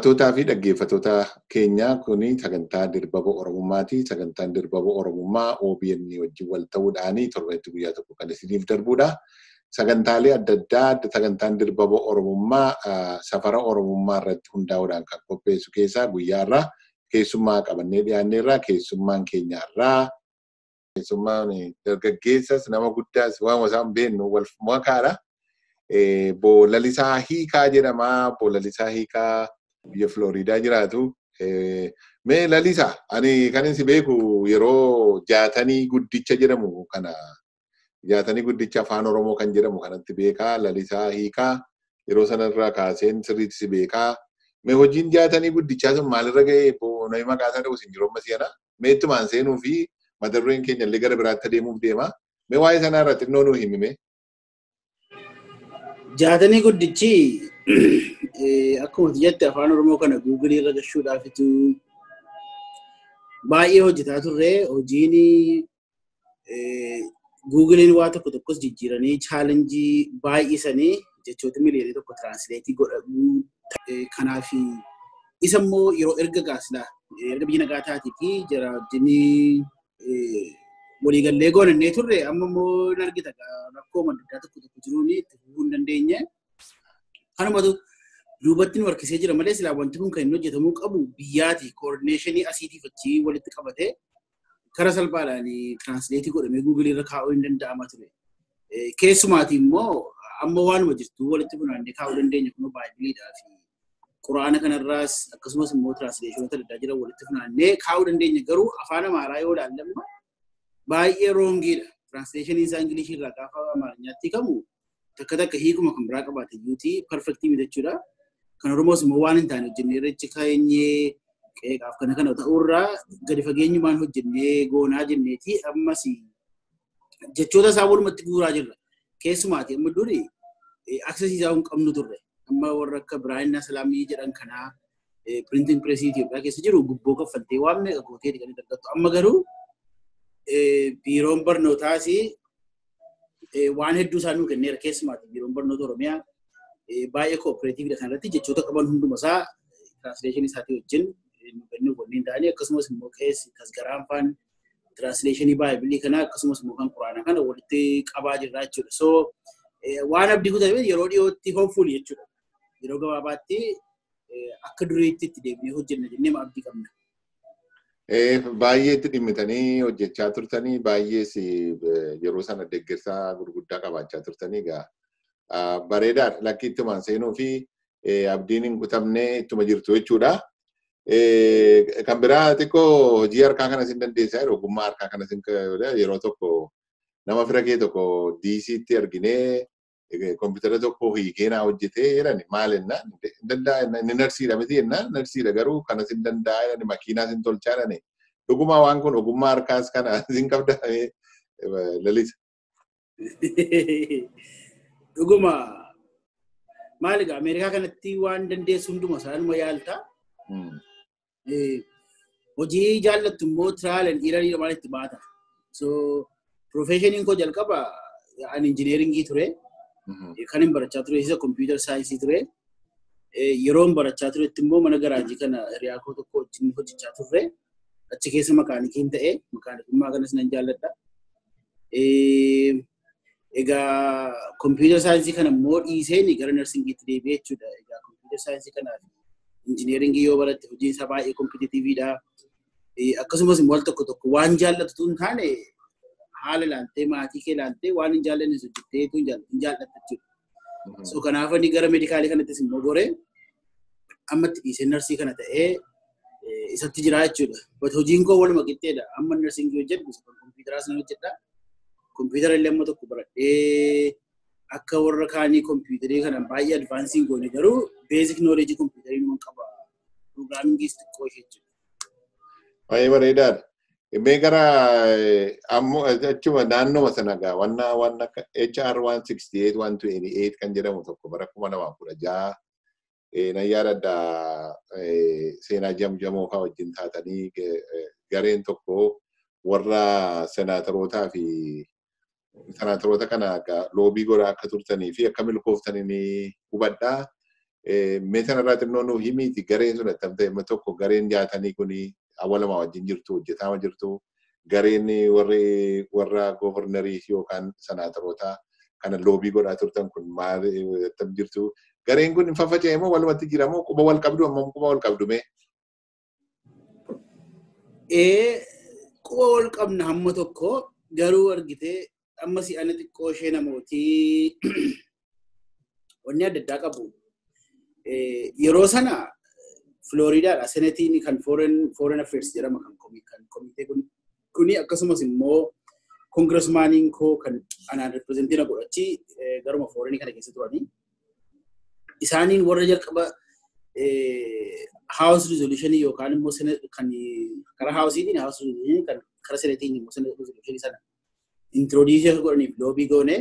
Daawwattootaa fi dhaggeeffattoota keenya, kuni sagantaa Dirbaba Oromummaati. Sagantaan Dirbaba Oromummaa OBN wajjin wal ta'uudhaan torbanitti guyyaa tokko kan isiniif darbudha. Sagantaalee adda addaa sagantaan Dirbaba Oromummaa safara Oromummaa irratti hundaa'uudhaan kan qopheessu keessaa guyyaa irraa keessummaa qabannee dhiyaanneerra. Keessummaan keenya irraa keessummaan dargaggeessas nama guddaas waan isaan beeknu wal makaadha. Boolalisaa Hiikaa jedhama. Boolalisaa Hiikaa biyya Filooriidaa jiraatu. Mee Lalisaa, ani kan isin beeku yeroo Jaatanii Guddicha jedhamu kana, Jaatanii Guddicha Afaan Oromoo kan jedhamu kanatti beekaa. Lalisaa Hiikaa, yeroo sanarraa kaaseen sirriitti si beekaa. Mee hojiin Jaatanii Guddichaa sun maalirra ga'ee? Namni maqaa isaa dha'u sin jiru amma si'ana. Mee ittumaan seenuu fi mata dureen keenya illee gara biraatti adeemuuf deema. Mee waa'ee sanaa irraa xinnoo nuu himime. Jaatanii Guddichi akkuma jette Afaan Oromoo kana Googleii irra gashuudhaafitu baay'ee hojjetaa turre. Hojiin Googleiin waa tokko tokkos jijjiiranii challengeii baay'isanii jechoota 1 miliyoonii translateii godhamuu. Kanaaf isa immoo yeroo erga gaasilaa erga biyya nagaa taatee fi jara wajjin waliigallee goonannee turre, amma immoo hin argita, rakkoo adda addaa tokko tokko jiruun itti fufuu hin dandeenye. Kanumatu duubatti nu harkisee jira malee silaa wanti kun kan inni hojjetamuu qabu biyyaati coordinationii asiitiif achii walitti qabatee kara salphaadhaan translateii godhamee Googleii irra kaa'uu hin danda'ama ture. Keessumaati immoo amma waanuma jirtu walitti funaannee kaa'uu dandeenya, kun Bibleiidhaa fi Quraana kanarraas akkasumas immoo translationoota adda addaa jiran walitti funaannee kaa'uu dandeenya. Garuu Afaan Amaaraa yoo ilaallamma baay'ee wrongiidha. Translationiin isaa Ingilishii irraa gaafa Amaariffaatti hiikamu takka takka hiikuma kan biraa qabaate iyyuuti perfectii miti jechuudha. Kan Oromoos immoo waan hin taane hojjennee irratti keenyee qeeqaaf kana kana ta'uurraa gadi fageenyumaan hojjennee goonaa jenneeti ammas jechoota isaa walumatti guuraa jirra. Keessumaati amma duri accessii isaa hin qabnu turre. Amma warra akka Biraayinaa Salaamii jedhan kanaa printing pressii Itoophiyaa keessa jiru gubboo kaffaltee waan meeqa gootee kan argattu. Amma garuu biiroon barnootaas waan hedduu isaa nuu kenneera. Keessumaati Biiroon Barnoota Oromiyaa baay'ee cooperativeiidha kanarratti, jechoota qaban hunduma isaa translationii isaatii wajjin nu kennuuf waliin ta'anii, akkasumas immoo keessi tasgaraan faan translationii Bibleii kana akkasumas immoo kan Quraanaa kana walitti qabaa jirra jechuudha. So waan abdii kutame yeroo dhiyootti, hopefully jechuudha. Yeroo gabaabaatti akka duriitti itti deebinee hojjenna jennee abdii qabna. Baay'ee itti dhimmitanii hojjechaa turtanii, baay'ees yeroo sana deeggarsa gurguddaa qabaachaa turtanii. Egaa bareedaadha, lakki ittumaan seenuu fi abdiin hin kutamne ittuma jirtu jechuudha. Kan biraa xiqqoo hojii harkaa kana sin dandeessaa jiru, ogummaa harkaa kana sin, yeroo tokko nama fira kee tokko DC'tti arginee kompiitara tokko hiikee naa hojjetee jedhani. Maal jennaan, hin danda'a, inni narsiidha miti jennaan, narsiidha garuu kana sin danda'a jedhani, makiinaa sin tolchaa jedhani. Dhugumaa waan kun ogummaa harkaas kana sin qabda, Lalisa? Dhuguma, maal egaa, Ameerikaa kanatti waan dandeessu hunduma isaanuma yaalta. Hojii jaallattu immoo trial and error maal itti baata. So professioniin koo jalqaba ani engineeringii ture. Kan hin barachaa ture isa computer science ture. Yeroon barachaa turetti immoo mana garaajii kana hiriyaa koo tokko wajjin hojjechaa turre. Achi keessa mechanicin ta'e, mechanicummaa kanas nan jaalladha. Egaa computer science kana immoo dhiiseen gara nursingiitti deebi'ee jechuudha. Egaa computer science kanaaf engineeringii yoo baratte hojiin isaa baay'ee competitiveiidha. Akkasumas immoo al tokko tokko waan jaallatu hin taane haala ilaaltee, maatii kee ilaaltee, waan hin jaallanne hojjettee hin jaallatta jechuudha. So kanaaf inni gara medicalii kanattis immoo goree ammatti dhiisee narsii kana ta'ee isatti jira jechuudha. But hojiin koo waluma qixxeedha. Amma nursingii hojjedhu kan kompiitaraas nan hojjedha. Kompiitara illee amma tokko baradhee akka warra kaanii kompiitarii kana baay'ee advanceiin goone, garuu basic knowledgeii kompiitarii numa qaba. Programmingiis xiqqoo ishee jechuudha. Baay'ee bareedaadha. Mee gara ammoo achuma naannoma sana gaa wanna waan akka HR 168 128 kan jedhamu tokko bara 2016 nan yaadadha, seenaa Jamjamoo fa'aa wajjin taatanii gareen tokko warra senatarootaa fi senaataroota kana lobby godhaa akka turtanii fi akka milkooftanii ni hubadhaa. Mee sanarraa xinnoo nuu himiiti gareen sun attam ta'e amma tokko gareen jaatanii kuni awwalamaa wajjin jirtu hojjetaama jirtu gareen warri warra goovernarii yookaan senaataroota kana lobby godhaa turtan kun maal attam jirtu gareen kun hin faffaca'e moo walumatti jira moo quba wal qabdu ammam quba wal qabdu mee? Quba wal qabna hamma tokko garuu argitee amma si'ana xiqqoo ishee namootii wanni adda addaa qabu. Yeroo sana Floridaadha senetiin kan foreign affairs jedhama kan komitee kuni akkasumas immoo congressmaniin koo kan anaan representina godhachi garuma foreign kana keessa turanii isaaniin warra jalqaba house resolution yookaan immoo kan karaa houseiitiin house resolution kan karaa senetiin immoo senate resolution sana introduce godhaniif lobby goone.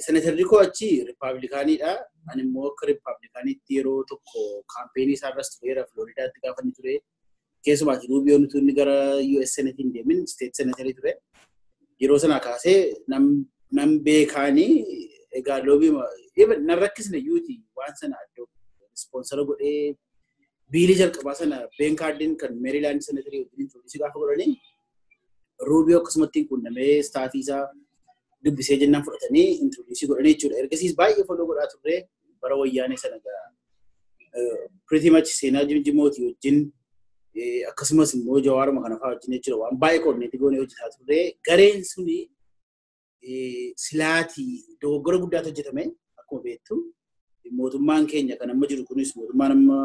Senatarri koo achi Rippaabilikaaniidha. Ani immoo akka Rippaabilikaaniitti yeroo tokko campaignii isaa irras tureera Floridaatti gaafa inni ture. Keessumaati Ruubiyoon utuu inni gara US Senatiin deemin State Senatarii ture. Yeroo sanaa kaasee nam beekaanii egaa lobby even nan rakkisne yuuti waan sana addoo sponsor godhee billii jalqabaa sana Ben Cardin kan Maryland Senatarii wajjin introduce gaafa godhanii Ruubiyoo akkasumatti quunnamee staffii isaa dubbisee jennaan fudhatanii introduce godhanii jechuudha. Ergasiis baay'ee follow godhaa turre bara wayyaanee sana gaa pretty much seenaa jimjimootii wajjin akkasumas immoo jawaaruma kana fa'aa wajjin jechuudha waan baay'ee coordinate goonee hojjetaa turre. Gareen suni silaatii dogoggora guddaatu hojjetame akkuma beektu. Mootummaan keenya kan amma jiru kunis mootummaan amma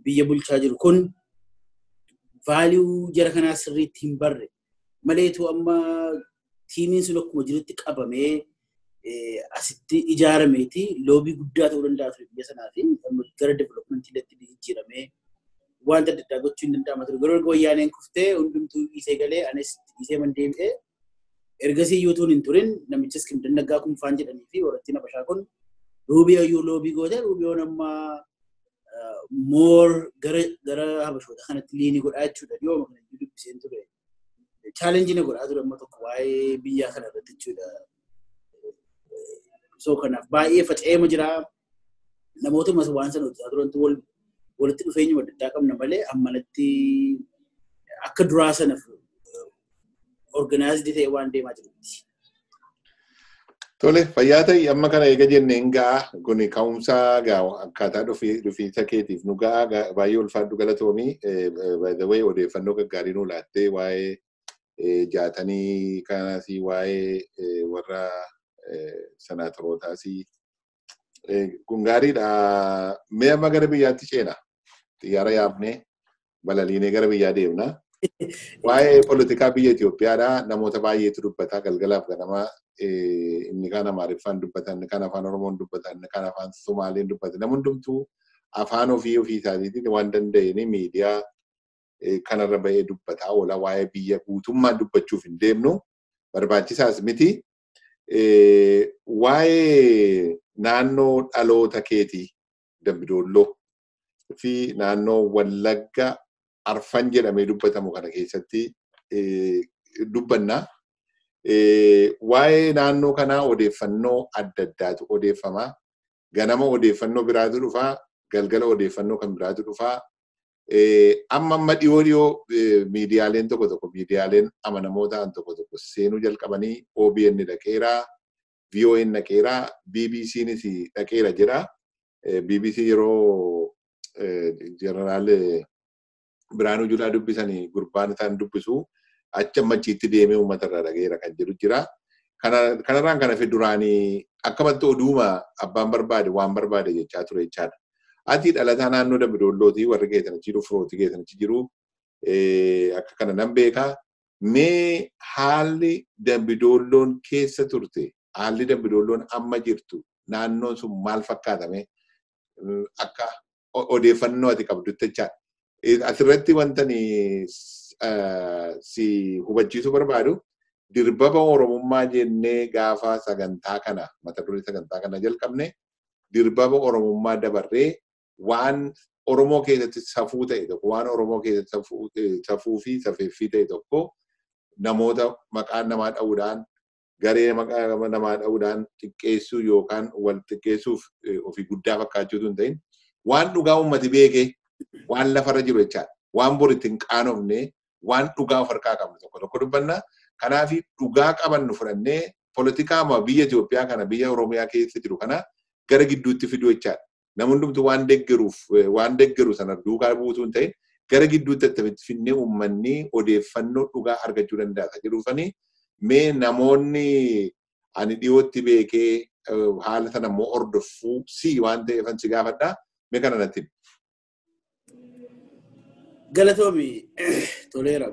biyya bulchaa jiru kun value jara kanaa sirriitti hin barre maleetu amma teamiin sun akkuma jirutti qabamee asitti ijaarameeti lobby guddaa ta'uu danda'a ture biyya sanaa fi gara developmentii illee jijjiiramee wanta adda addaa gochuu hin danda'ama ture. Garuu erga wayyaaneen kuftee hundumtuu dhiisee galee anis dhiisee man deebi'ee ergasii iyyuu hin turin namicha Iskindar Naggaa Kunfaan jedhanii fi warrattiin Habashaa kun Ruubiyoo iyyuu lobby goote Ruubiyoon amma more gara Habashoota kanatti lean godhaa jechuudha. Dhiyooma kana iyyuu dubbiseen ture. Challenge na godhaa ture amma tokko waa'ee biyyaa kana irratti jechuudha. So kanaaf baay'ee faca'eema jira. Namootuma waan sana hojjetaa turantu walitti dhufeenyuma adda addaa qabna malee ammanatti akka duraa sana organized ta'e waan deemaa jiru miti. Tole, fayyaa ta'e amma kana eega jenneen ga'a kun ka'umsa gaa akkaataa dhufiinsa keetiif nu ga'a baay'ee ulfaadhu galatoomii. By the way, odeeffannoo gaggaarii nu laattee waa'ee jaatanii kanas waa'ee warra senatarootaas kun gaariidha. Mee amma gara biyyaatti ceena. Xiyyaara yaabnee balaliinee gara biyyaa deemna. Waa'ee poolitikaa biyya Itoophiyaadha. Namoota baay'eetu dubbata galgalaaf ganama inni kaan Amaariffaan dubbata, inni kaan afaan Oromoon dubbata, inni kaan afaan Sumaaleen dubbata. Namni hundumtuu afaan ofii ofii isaatiitiin waan danda'een miidiyaa kanarra ba'ee dubbataa oola. Waa'ee biyya guutummaa dubbachuuf hin deemnu barbaachisaas miti. Waa'ee naannoo dhaloota keetii Dambidoolloo fi naannoo Wallagga Arfan jedhamee dubbatamu kana keessatti dubbanna. Waa'ee naannoo kanaa odeeffannoo adda addaatu odeeffama. Ganama odeeffannoo biraatu dhufa, galgala odeeffannoo kan biraatu dhufa. Amma amma dhiyoo dhiyoo miidiyaaleen tokko tokko miidiyaaleen amanamoo ta'an tokko tokko seenuu jalqabanii OBN dhaqeera, VOA dhaqeera, BBCnis dhaqeera jedha. BBC yeroo jeneraal Biraanuu Julaa dubbisanii gurbaan isaan dubbisu achi ammachiitti deemee uummata irraa dhaqeera kan jedhu jira. Kanarraan kan hafe duraanii akkamatti oduuma abbaan barbaade waan barbaade jechaa ture jechaadha. Ati dhalataa naannoo Dambidollootii warri keessan achi jiru firootii keessan achi jiru akka kana nan beekaa. Mee haalli Dambidolloon keessa turte haalli Dambidolloon amma jirtu naannoon sun maal fakkaatame akka odeeffannoo ati qabdutti jechaadha. Asirratti wanta si hubachiisuu barbaadu dirbaba Oromummaa jennee gaafa sagantaa kana mata duree sagantaa kana jalqabne dirbaba Oromummaa dabarree waan Oromoo keessatti safuu ta'e tokko waan Oromoo keessatti safuu fi safeeffii ta'e tokko namoota maqaan namaa dha'uudhaan garee maqaa namaa dha'uudhaan xiqqeessuu yookaan wal xiqqeessuuf ofii guddaa fakkaachuutu hin ta'in waan dhugaa uummati beekee waan lafarra jiru jechaadha. Waan bor ittiin qaanofne waan dhugaa of harkaa qabnu tokko tokko dubbanna. Kanaaf dhugaa qabannu fudhannee poolitikaa biyya Itoophiyaa kana biyya Oromiyaa keessa jiru kana gara gidduutti fiduu jechaadha. Namni hundumtu waan deeggaruuf waan deeggaru sana duukaa buutuu hin ta'in gara gidduutti attamitti finnee uummanni odeeffannoo dhugaa argachuu danda'a jedhuufanii mee namoonni ani dhiyootti beekee haala sana immoo hordofuu si waan ta'eefan si gaafadha. Mee kana natti himi. Galatoomi toleera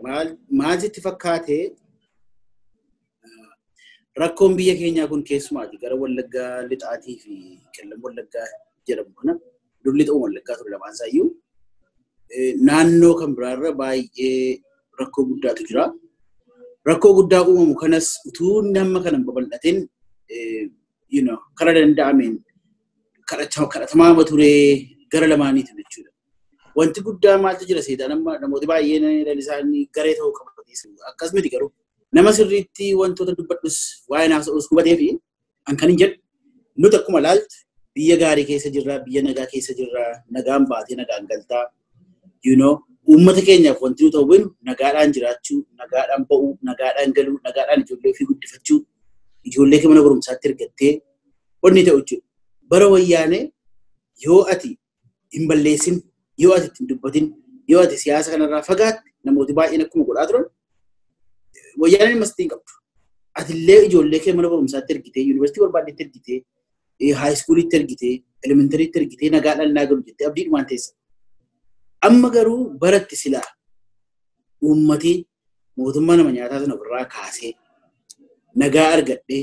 maal sitti fakkaate rakkoon biyya keenyaa kun keessumaati gara Wallaggaa Lixaatii fi Qellam Wallaggaa jedhamu kana dur lixa Wallaggaa ture lamaan isaayyuu naannoo kan biraarra baay'ee rakkoo guddaatu jira. Rakkoo guddaa uumamu kanas utuu nama kana hin babal'atin karaa danda'ameen kadhatamaa ture gara lamaaniitu jechuudha. Wanti guddaa maaltu jira seetaan amma namooti baay'een isaanii garee ta'uu qabatanii akkas miti garuu nama sirriitti wantoota dubbadhus waa'ee naasa'us hubatee fi an kan hin jedhu nuti akkuma laaltu biyya gaarii keessa jirra, biyya nagaa keessa jirra, nagaan baatee nagaan galtaa, uummata keenyaaf wanti nuti hawwinu nagaadhaan jiraachuu, nagaadhaan ba'uu, nagaadhaan galuu, nagaadhaan ijoollee ofii guddifachuu, ijoollee kee mana barumsaatti ergattee wanni ta'u jechuudha. Bara wayyaanee yoo ati hin balleessin, yoo ati ittiin dubbatin, yoo ati siyaasa kanarraa fagaatte namooti baay'een akkuma godhaa turan wayyaaneen mastiin qabdu. Atillee ijoollee kee mana barumsaatti ergitee, yuunivarsiitii barbaaddetti ergitee, haayiskuulitti ergitee, elementariitti ergitee nagaadhaan naa galu jettee abdiidhumaan teessa. Amma garuu baratti silaa uummati mootummaa nama nyaataa sana ofirraa kaasee nagaa argadhee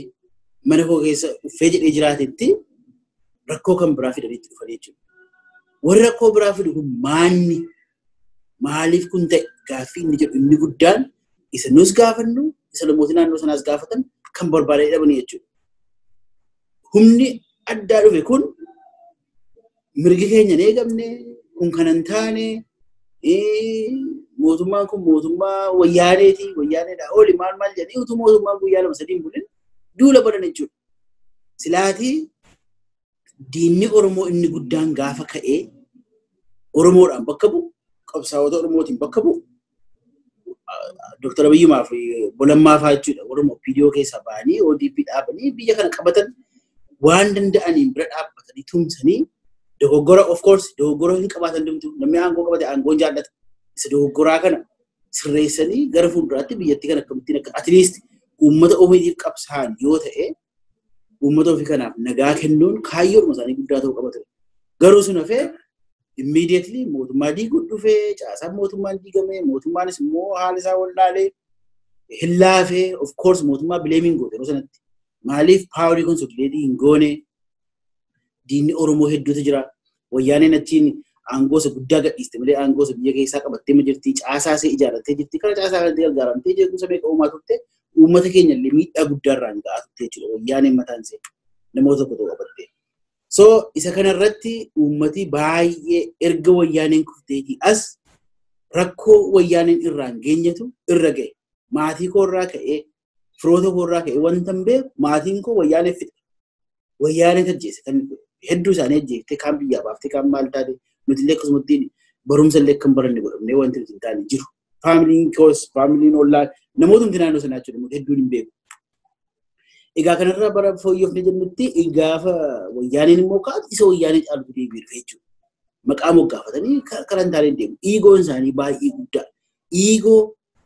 mana koo keessa uffee jedhee jiraatetti rakkoo kan biraa fidaniitti dhufanii jechuudha. Warri rakkoo biraa fidu kun maanni maaliif kun ta'e gaaffii inni jedhu inni guddaan isa nus gaafannu isa namooti naannoo sanaas gaafatan kan barbaadanii dhabanii jechuudha. Humni addaa dhufe kun mirgi keenya hin eegamne kun kan hin taane mootummaan kun mootummaa wayyaaneeti wayyaaneedha oli maal maal jedhanii utuu mootummaan guyyaa 2-3 hin bulin duula badan jechuudha. Silaatii diinni Oromoo inni guddaan gaafa ka'ee Oromoodhaan bakka bu'u qabsaa'ota Oromootiin bakka bu'u Dr. Abiyyumaa fi Bolammaa fa'aa jechuudha. Oromoo PDO keessaa ba'anii ODP dhaabanii biyya kana qabatan waan danda'aniin bira dhaabbatanii tumsanii dogoggora of course dogoggora hin qabaatan dumtu namni aangoo qabate aangoon jaallata. Isa dogoggoraa kana sirreessanii gara fuulduraatti biyyattii kana akkamittiin akka at least uummata ofiitiif qabsaa'an yoo ta'e uummata ofii kanaaf nagaa kennuun kaayyoodhuma isaanii guddaa ta'uu qaba ture. Garuu sun hafee immediately mootummaa diiguu dhufee caasaan mootummaan diigame mootummaanis immoo haala isaa wallaalee hin laafee of course mootummaa bileemiin goote yeroo sanatti. Maaliif paawarii konsolideetii hin goone diinni Oromoo hedduutu jira. Wayyaaneen achiin aangoo isa guddaa gadhiiste malee aangoo isa biyya keessaa qabattee ma jirti caasaa ishee ijaarrattee jirti kana caasaa kanatti gargaaramtee jeequmsa meeqa uumaa turte uummata keenya illee miidhaa guddaa irraan ga'aa turte jechuudha. Wayyaaneen mataan ishee namoota tokko tokko qabattee. So isa kanarratti uummati baay'ee erga wayyaaneen kufteetii as rakkoo wayyaaneen irraan geenyetu irra ga'e. Maatii koo irraa ka'ee firoota koo irraa ka'ee wanta hin beeku maatiin koo wayyaanee fixe. Wayyaanee ajjeese kan hedduu isaanii ajjeeftee kaan biyyaa baaftee kaan maal taate nuti illee akkasumatti barumsa illee kan baranne godhamnee wanti nuti hin taane jiru. Faamiliin koos faamiliin ollaa namoota naannoo sanaa jechuudha hedduun hin beeku. Egaa kanarraa bara fooyyofne jennutti gaafa wayyaaneen immoo kaatu isa wayyaanee caalutu deebi'ee dhufe jechuudha. Maqaa moggaafatanii karaa hin taaneen deemu. Iigoon isaanii baay'ee guddaa. Iigoo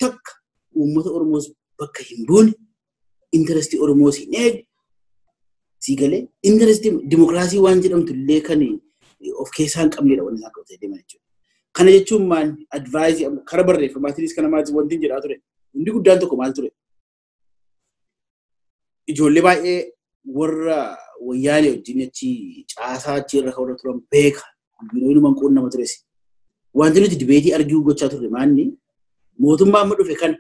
takka uummata Oromoos bakka hin buune intarestii Oromoos hin eegne sii galee intarestii dimokiraasii waan jedhamtu illee kan of keessaa hin qabnedha wanti isaan qabatanii deeman jechuudha. Kana jechuun maal advaayizii karaa barreeffamaatiinis kana maal wanti jedhaa ture. Hundi guddaan tokko maal ture? Ijoollee baay'ee warra wayyaanee wajjin achi caasaa achi irra kan turan beeka. Inuma quunnama tures. Wanti nuti dibeetii arguu gochaa turre maanni mootummaa amma dhufe kana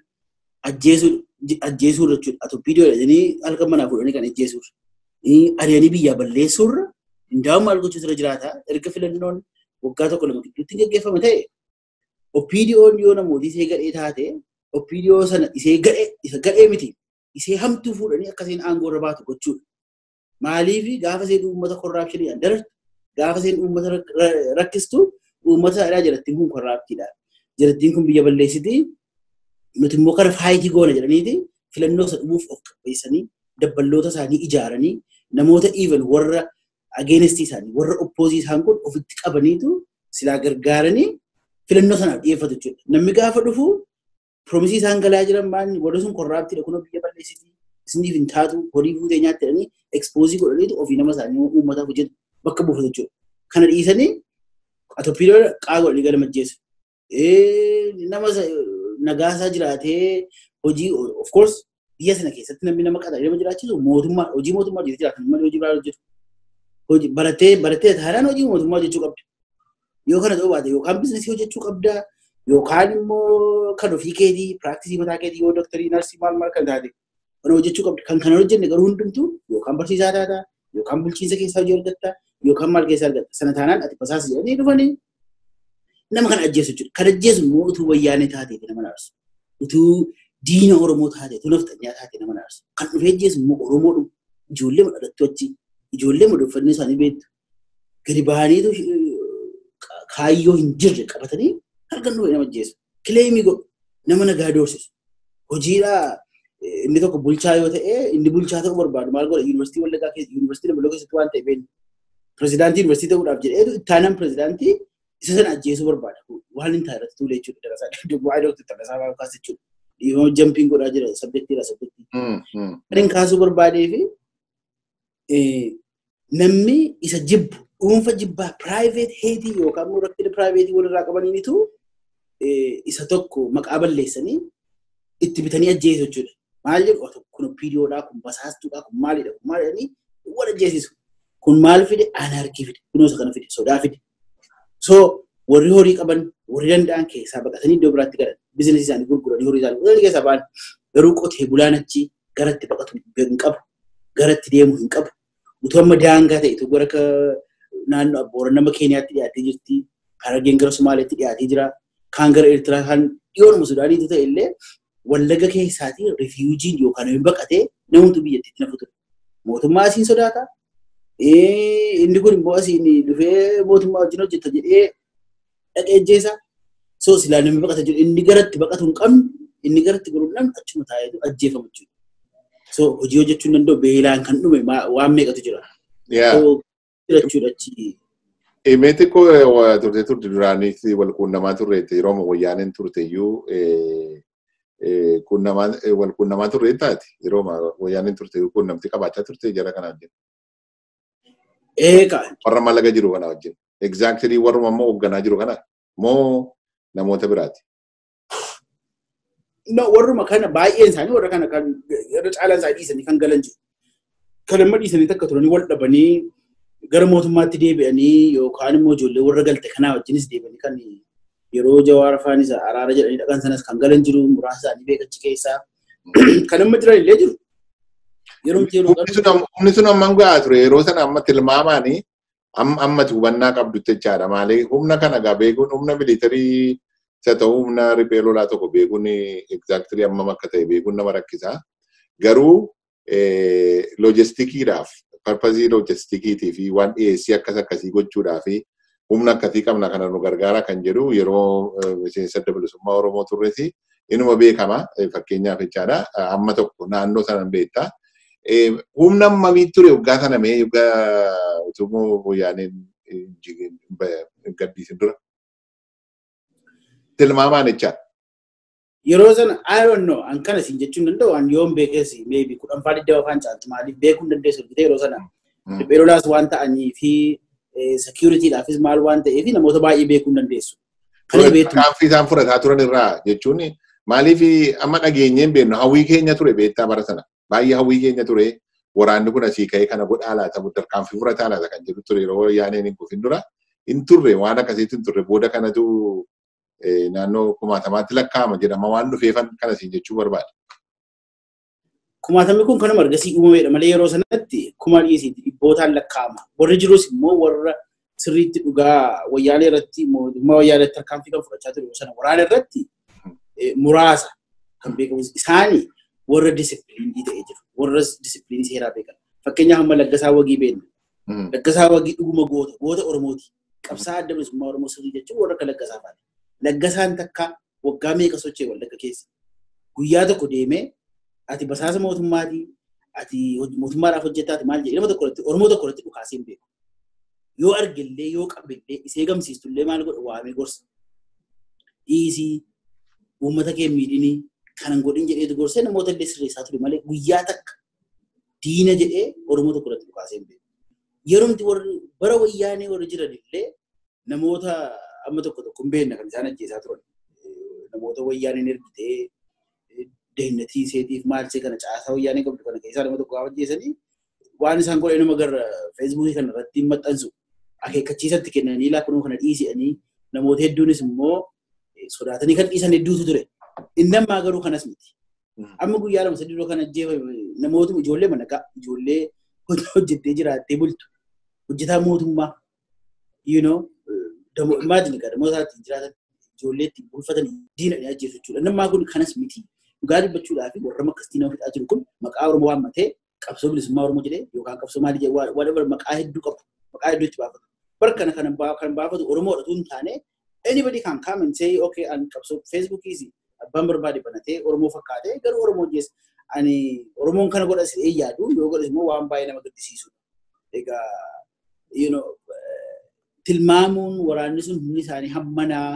ajjeesuu jechuudha. Atoo viidiyoo jedhanii halkan manaa fuudhanii kan ajjeesuudha. Ari'anii biyyaa balleessuurra hundaa'u maal gochuutu irra jiraata. Erga filannoon waggaa 1-2 gidduutti gaggeeffama ta'e OPDO'n yoo namooti isee gadhee taate OPDO sana isee gadhee isa gadhee miti. Isee hamtuu fuudhanii akkasiin aangoo irra baatu gochuudha. Maaliif gaafa isheen uummata korraapshiniidhaan darartu, gaafa isheen uummata rakkistu, uummata isaadhaa jalattiin kun korraaptiidha. Jalattiin kun biyya balleessiti, nuti immoo kara faayitii goona jedhaniiti filannoo isa dhumuuf of qopheessanii dabballoota isaanii ijaaranii namoota even warra ageenestii isaanii warra oppoozii isaan kun ofitti qabaniitu silaa gargaaranii filannoo sanaaf dhiyeeffatu jechuudha. Namni gaafa dhufu promisii isaan galaa jiran maal warri sun korraaptiidha kunoo biyya balleessiti isiniif hin taatu horii fuutee nyaatte jedhanii ekspoozii godhaniitu ofii nama isaanii uummataaf hojjetu bakka buufatu jechuudha. Kana dhiisanii atoppiidoo qaa godhanii gala majjeessu. Nama nagaasaa jiraatee hojii of course biyya sana keessatti namni nama qaxaree nama jiraachisu mootummaa hojii mootummaa hojjetee jiraatan malee hojii biraa hojjetu. Hojii baratee taanaan hojii mootummaa hojjechuu qabda. Yoo kana ta'uu baate yookaan biizinasii hojjechuu qabda yookaan immoo kan ofii keetii piraaktisii mataa keetii yoo dooktarii narsii maal maal kan taate kana hojjechuu qabda. Kan kana hojjenne garuu hundumtuu yookaan barsiisaa taata yookaan bulchiinsa keessaa hojii argatta yookaan maal keessaa argatta. Sana taanaan ati basaasa jedhanii dhufanii nama kana ajjeesu jechuudha. Kan ajjeesu immoo utuu wayyaanee taatee nama naarsu. Utuu diina Oromoo taatee, utuu nafxanyaa taatee nama naarsu. Kan dhufee ajjeesu immoo Oromoodhuma. Ijoollee madhalattu achi. Ijoollee madhuffannee isaanii beektu. Gadi bahaniitu kaayyoo hin jirre qabatanii halkan dhufee nama ajjeesu. Kileemii godhu. Nama nagaa doorsisu. Hojiidhaa inni tokko bulchaa yoo ta'e inni bulchaa ta'uu barbaadu maal godha yuunivarsiitii Wallaggaa keessa yuunivarsiitii Dambaloo keessatti waan ta'e beeknu. Pirezidaantii yuunivarsiitii ta'uudhaaf jedheetu ittaanaan pirezidaantii isa sana ajjeesuu barbaada. Waan hin taane irratti tuulee jechuudha. Darasaa waa'ee dooktar Taddasaa fa'aa kaasa jechuudha. Dhiifama jampiin godhaa jira sabjektiidha sabjektii. Kan hin kaasuu barbaadee fi namni isa jibbu dhuunfa jibbaa piraayiveet heetii yookaan immoo rakkina piraayiveetii walirraa qabaniinitu isa tokko maqaa balleessanii itti bitanii ajjeesu jechuudha. Maal jedhu kun opiidiyoodhaa, kun basaastuudhaa, kun maalidha, kun maal jedhanii wal ajjeesisu. Kun maal fide? Anaarkii fide. Kunuunsa kana fide. Sodaa fide. So warri horii qaban warri danda'an keessaa baqatanii iddoo biraatti galan biizinasii isaanii gurguranii horii isaanii gurguranii keessaa ba'an garuu qotee bulaan achi garatti baqatu hin qabu garatti deemu hin qabu utuu amma daangaa ta'e utuu gara naannoo Booran nama Keeniyaatti dhiyaatee jirti Harargeen gara Somaaliyaatti dhiyaatee jira kaan gara Eertiraa kaan dhiyoonuma Sudaaniitu ta'e illee Wallagga keessaatii rifiiwujiin yookaan namni baqatee namoota biyyattiitti nafu ture. Mootummaa asiin sodaata. Inni kun immoo asiin dhufee mootummaa wajjin hojjeta jedhee dhaqee ajjeesa. So silaa namni baqata jiru inni garatti baqatu hin qabne inni garatti godhu namni achuma taa'eetu ajjeefamu jechuudha. So hojii hojjechuu hin danda'u beelaan kan dhume waan meeqatu jira. Jechuudha achi. Mee xiqqoo turte duraanii wal quunnamaa turreetti yeroo wayyaaneen turte iyyuu wal quunnamaa turre taate yeroo wayyaaneen turte iyyuu quunnamtii qabaachaa turte jara kana wajjin. Eegaa. Warra mallaqa jiru kana wajjin. Exactly warruma immoo hoogganaa jiru kana moo namoota biraati? No, warruma kana baay'een isaanii warra kana kan irra caalaan isaanii dhiisanii kan galan jiru. Kan amma dhiisanii takka turanii wal dhabanii gara mootummaatti deebi'anii yookaan immoo ijoollee warra galte kanaa wajjinis deebi'anii kan yeroo Jawaar afaan isaa araara jedhanii dhaqan sanas kan galan jiru muraasa isaanii beekachi keessaa kan amma jiran illee jiru. Humni sun amman gahaa ture yeroo sana amma tilmaamaanii ammati hubannaa qabdutti jechaadha. Maali humna kana gaa beekuun humna militarii isa ta'u humna riphee lolaa tokko beekuun exactly ammam akka ta'e beekuun nama rakkisa. Garuu loojistikiidhaaf parpazii loojistikiitii fi waan dhiyeessii akkas akkasii gochuudhaa fi humna akkasii qabna kana nu gargaara kan jedhu yeroo miseensa adda bilisummaa Oromoo turresi inuma beekama fakkeenyaaf jechaadha. Amma tokko naannoo sana beekta. Humna ammamii ture waggaa sana mee waggaa utuu wayyaaneen gadhiisin dura. Tilmaamaan jechaadha. Yeroo sana I don't know an kana siin jechuun danda'u an yoon beekes maybe 10 faa 20 afaan caaltu maaliif beekuu hin dandeessu argite yeroo sana. Riphee lolaas waan ta'anii fi securityidhaafis maal waan ta'eef namoota baay'ee beekuu hin dandeessu. Tarkaanfii isaan fudhataa turan irraa jechuun maaliif amma dhageenyeen beeknu hawwii keenya ture beektaa bara sana. Baay'ee hawwii keenya ture waraanni kun asii ka'ee kana godhaa laata tarkaanfii fudhataa laata kan jedhu ture yeroo wayyaaneen hin kufin dura hin turre waan akkasiitti hin turre booda kanatu naannoo kumaatamaatti lakkaa'ama jedhama waan dhufeefan kana siin jechuu barbaada. Kumaatamni kun kanuma ergasii uumameedha malee yeroo sanatti kuma dhiisiitti dhibbootaan lakkaa'ama. Warri jirus immoo warra sirriitti dhugaa wayyaalee irratti mootummaa wayyaalee tarkaanfii kan fudhachaa ture sana waraana irratti muraasa kan beekamu isaanii Warra disipiliinii ta'ee jiru. Warra disipiliinii seeraa beekan. Fakkeenyaaf amma Laggasaa Wagii beekna. Laggasaa Wagii dhuguma goota Oromooti. Qabsaa adda bilisummaa Oromoo sirrii jechuun warra akka Laggasaa faati. Laggasaan takka waggaa meeqa socho'e Wallagga keessa. Guyyaa tokko deemee ati basaasa mootummaatii, ati mootummaadhaaf hojjettaati maal jedhee nama tokko irratti Oromoo tokko irratti dhukaasee hin beeku. Yoo argillee yoo qabillee isee gamsiistullee maal godha waamee gorsa. Dhiisii uummata kee miidhinii kanan godhin jedheetu gorsee namoota illee sirreessaa ture malee guyyaa takka diina jedhee Oromoo tokko irratti dhukaasee hin beeku. Yeroo warri bara wayyaanee warri jiran illee namoota amma tokko tokko hin beekne kan isaan ajjeesaa turan. Namoota wayyaaneen ergitee deemnatii seetiif maal see kana caasaa wayyaanee qabdu kana keessaa nama tokko gaafa ajjeesanii waan isaan godhan nama gara feesbuukii kana irratti maxxansu akeekkachiisatti kennanii laakunuu kana dhiisanii namoota hedduunis immoo sodaatanii kan dhiisan hedduutu ture. Inni ammaa garuu kanas miti. Amma guyyaa 2-3 dura kan ajjeefame namootuma ijoollee managaa ijoollee hojjettee jiraattee bultu hojjetaa mootummaa you know imagine gara mootummaatti jiraatan ijoollee ittiin bulfatanii diina ajjeesu jechuudha. Inni ammaa kun kanas miti. Dhugaa dubbachuudhaaf warra akkasitti nama fixaa jiru kun maqaa Oromoo waammatee qabsoo bilisummaa Oromoo jedhee yookaan qabsoo maalii jedhee whatever maqaa hedduu qabu maqaa hedduu itti baafatu. Bara kana kan baafatu Oromoodha tun taane anybody can come and say okay an qabsoo Facebookiis abbaan barbaade banatee Oromoo fakkaatee garuu Oromoo jees ani Oromoon kana godhas jedhee yaadu yoo godhas immoo waan baay'ee nama gaddisiisudha. Egaa you know tilmaamuun waraanni sun humni isaanii hammanaa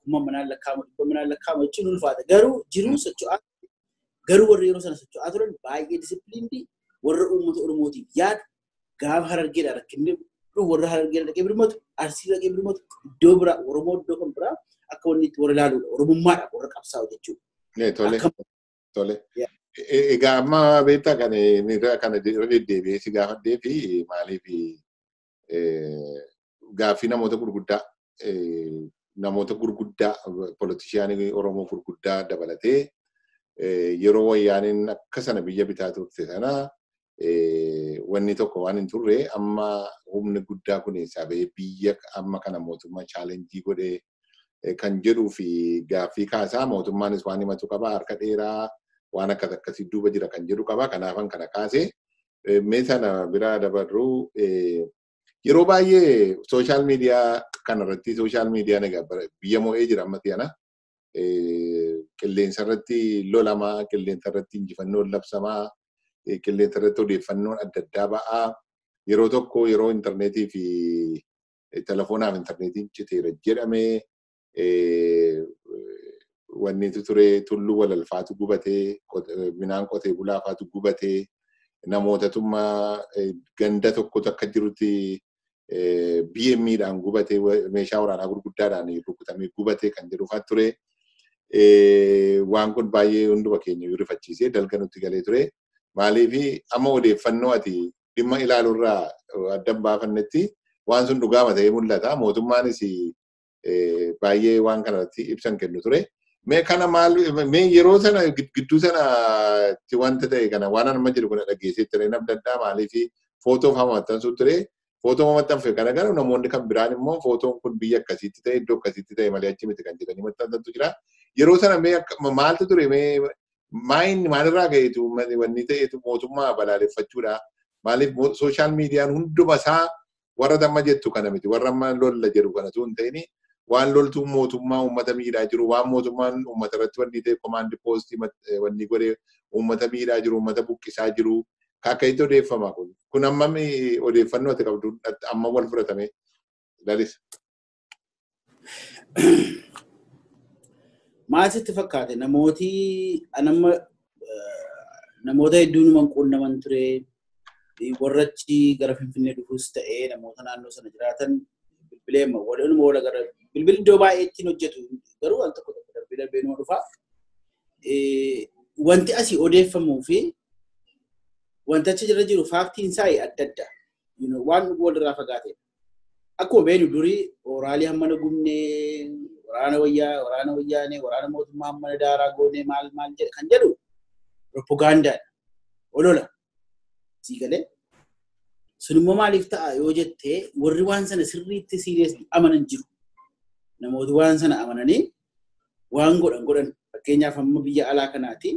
kuma manaan lakkaa'amu dhibba manaan lakkaa'amu jechuun ulfaata. Garuu jiruu socho'aa garuu warri yeroo sana socho'aa turan baay'ee disipiliinii warra uummata Oromootiif yaadu gaafa Harargeedha rakkinni warra Harargeedha dhaqee birmatu Arsii dhaqee birmatu iddoo biraa Oromoo iddoo kan biraa akka wanni itti warra ilaaluudha. Oromummaadhaaf warra qabsaa'u jechuudha. Tole. Tole. Egaa amma beektaa kan kana irra deddeebi'ee si gaafadhee fi maaliif gaaffii namoota gurguddaa politishiyaanii Oromoo gurguddaa dabalatee yeroo wayyaaniin akka sana biyya bitaa turte sana wanni tokko waan hin turre amma humni guddaa kun eessaa bahee biyya amma kana mootummaa chaalenjii godhee kan jedhuu fi gaaffii kaasaa mootummaanis waan himatu qaba harka dheeraa waan akkas akkasii duuba jira kan jedhu qaba kanaafan kana kaasee mee sana biraa dabarru yeroo baay'ee sooshaal miidiyaa kanarratti sooshaal miidiyaan egaa biyya moo'ee jira ammatti ana qilleensa irratti lolamaa qilleensa irratti injifannoon labsamaa qilleensa irratti odeeffannoon adda addaa ba'aa yeroo tokko yeroo intarneetii fi telefoonaaf intarneetiin citeera jedhamee wannitu ture tulluu walalfaatu gubatee midhaan qotee bulaafaatu gubatee namootatummaa ganda tokkotu akka jirutti BM'dhaan gubatee meeshaa waraanaa gurguddaadhaan rukutamee gubatee kan jedhuufaa ture. Waan kun baay'ee hunduma keenya rifachiisee dalga nutti galee ture. Maaliif amma odeeffannoo ati dhimma ilaaluurraa adda baafannetti waan sun dhugaama ta'ee mul'ata. Mootummaanis baay'ee waan kanarratti ibsan kennu ture. Mee kana maal mee yeroo sana gidduu sanatti wanta ta'e kana waan amma jedhu kana dhageessee ture namni adda maaliif footoo maxxansuu ture. Footoo maxxanfe kana garuu namoonni kan biraan immoo footoon kun biyya akkasiitti ta'e iddoo akkasiitti ta'e malee achi miti kan jedhanii maxxansantu jira. Yeroo sana mee maaltu ture mee maalirraa ka'eetu wanni ta'eetu mootummaa balaaleffachuudha. Maaliif sooshaal miidiyaan hunduma isaa warra amma jettu kana miti warra amma lolla jedhu kanatu hin ta'ini waan loltuun mootummaa uummata miidhaa jiru waan mootummaan uummata irratti wanni ta'e komaandi poostii wanni godhee uummata miidhaa jiru uummata buqqisaa jiru akka itti odeeffama kun kun amma odeeffannoo ati qabdu amma wal fudhatame lalisa. Maal sitti fakkaate namooti anamma namoota hedduun quunnaman ture warra achi gara Finfinnee dhufus ta'ee namoota naannoo sana jiraatan bilbilee waliin wal gara bilbilli iddoo baay'ee ittiin hojjetu garuu waan tokko tokko darbee darbee numa dhufa. Wanti asii odeeffamuu fi wanti achi jira jiru faaktiin isaa adda adda. Waan walirraa fagaatedha. Akkuma beeknu durii oraalii hammana gubnee waraana wayyaa waraana wayyaanee waraana mootummaa hammana daaraa goonee maal maal jedhe kan jedhu propagaandaadha. Olola. Sii galee. Sun immoo maaliif ta'a yoo jettee warri waan sana sirriitti siiriyeesli amanan jiru. Namooti waan sana amananii waan godhan godhan fakkeenyaaf amma biyya alaa kanaati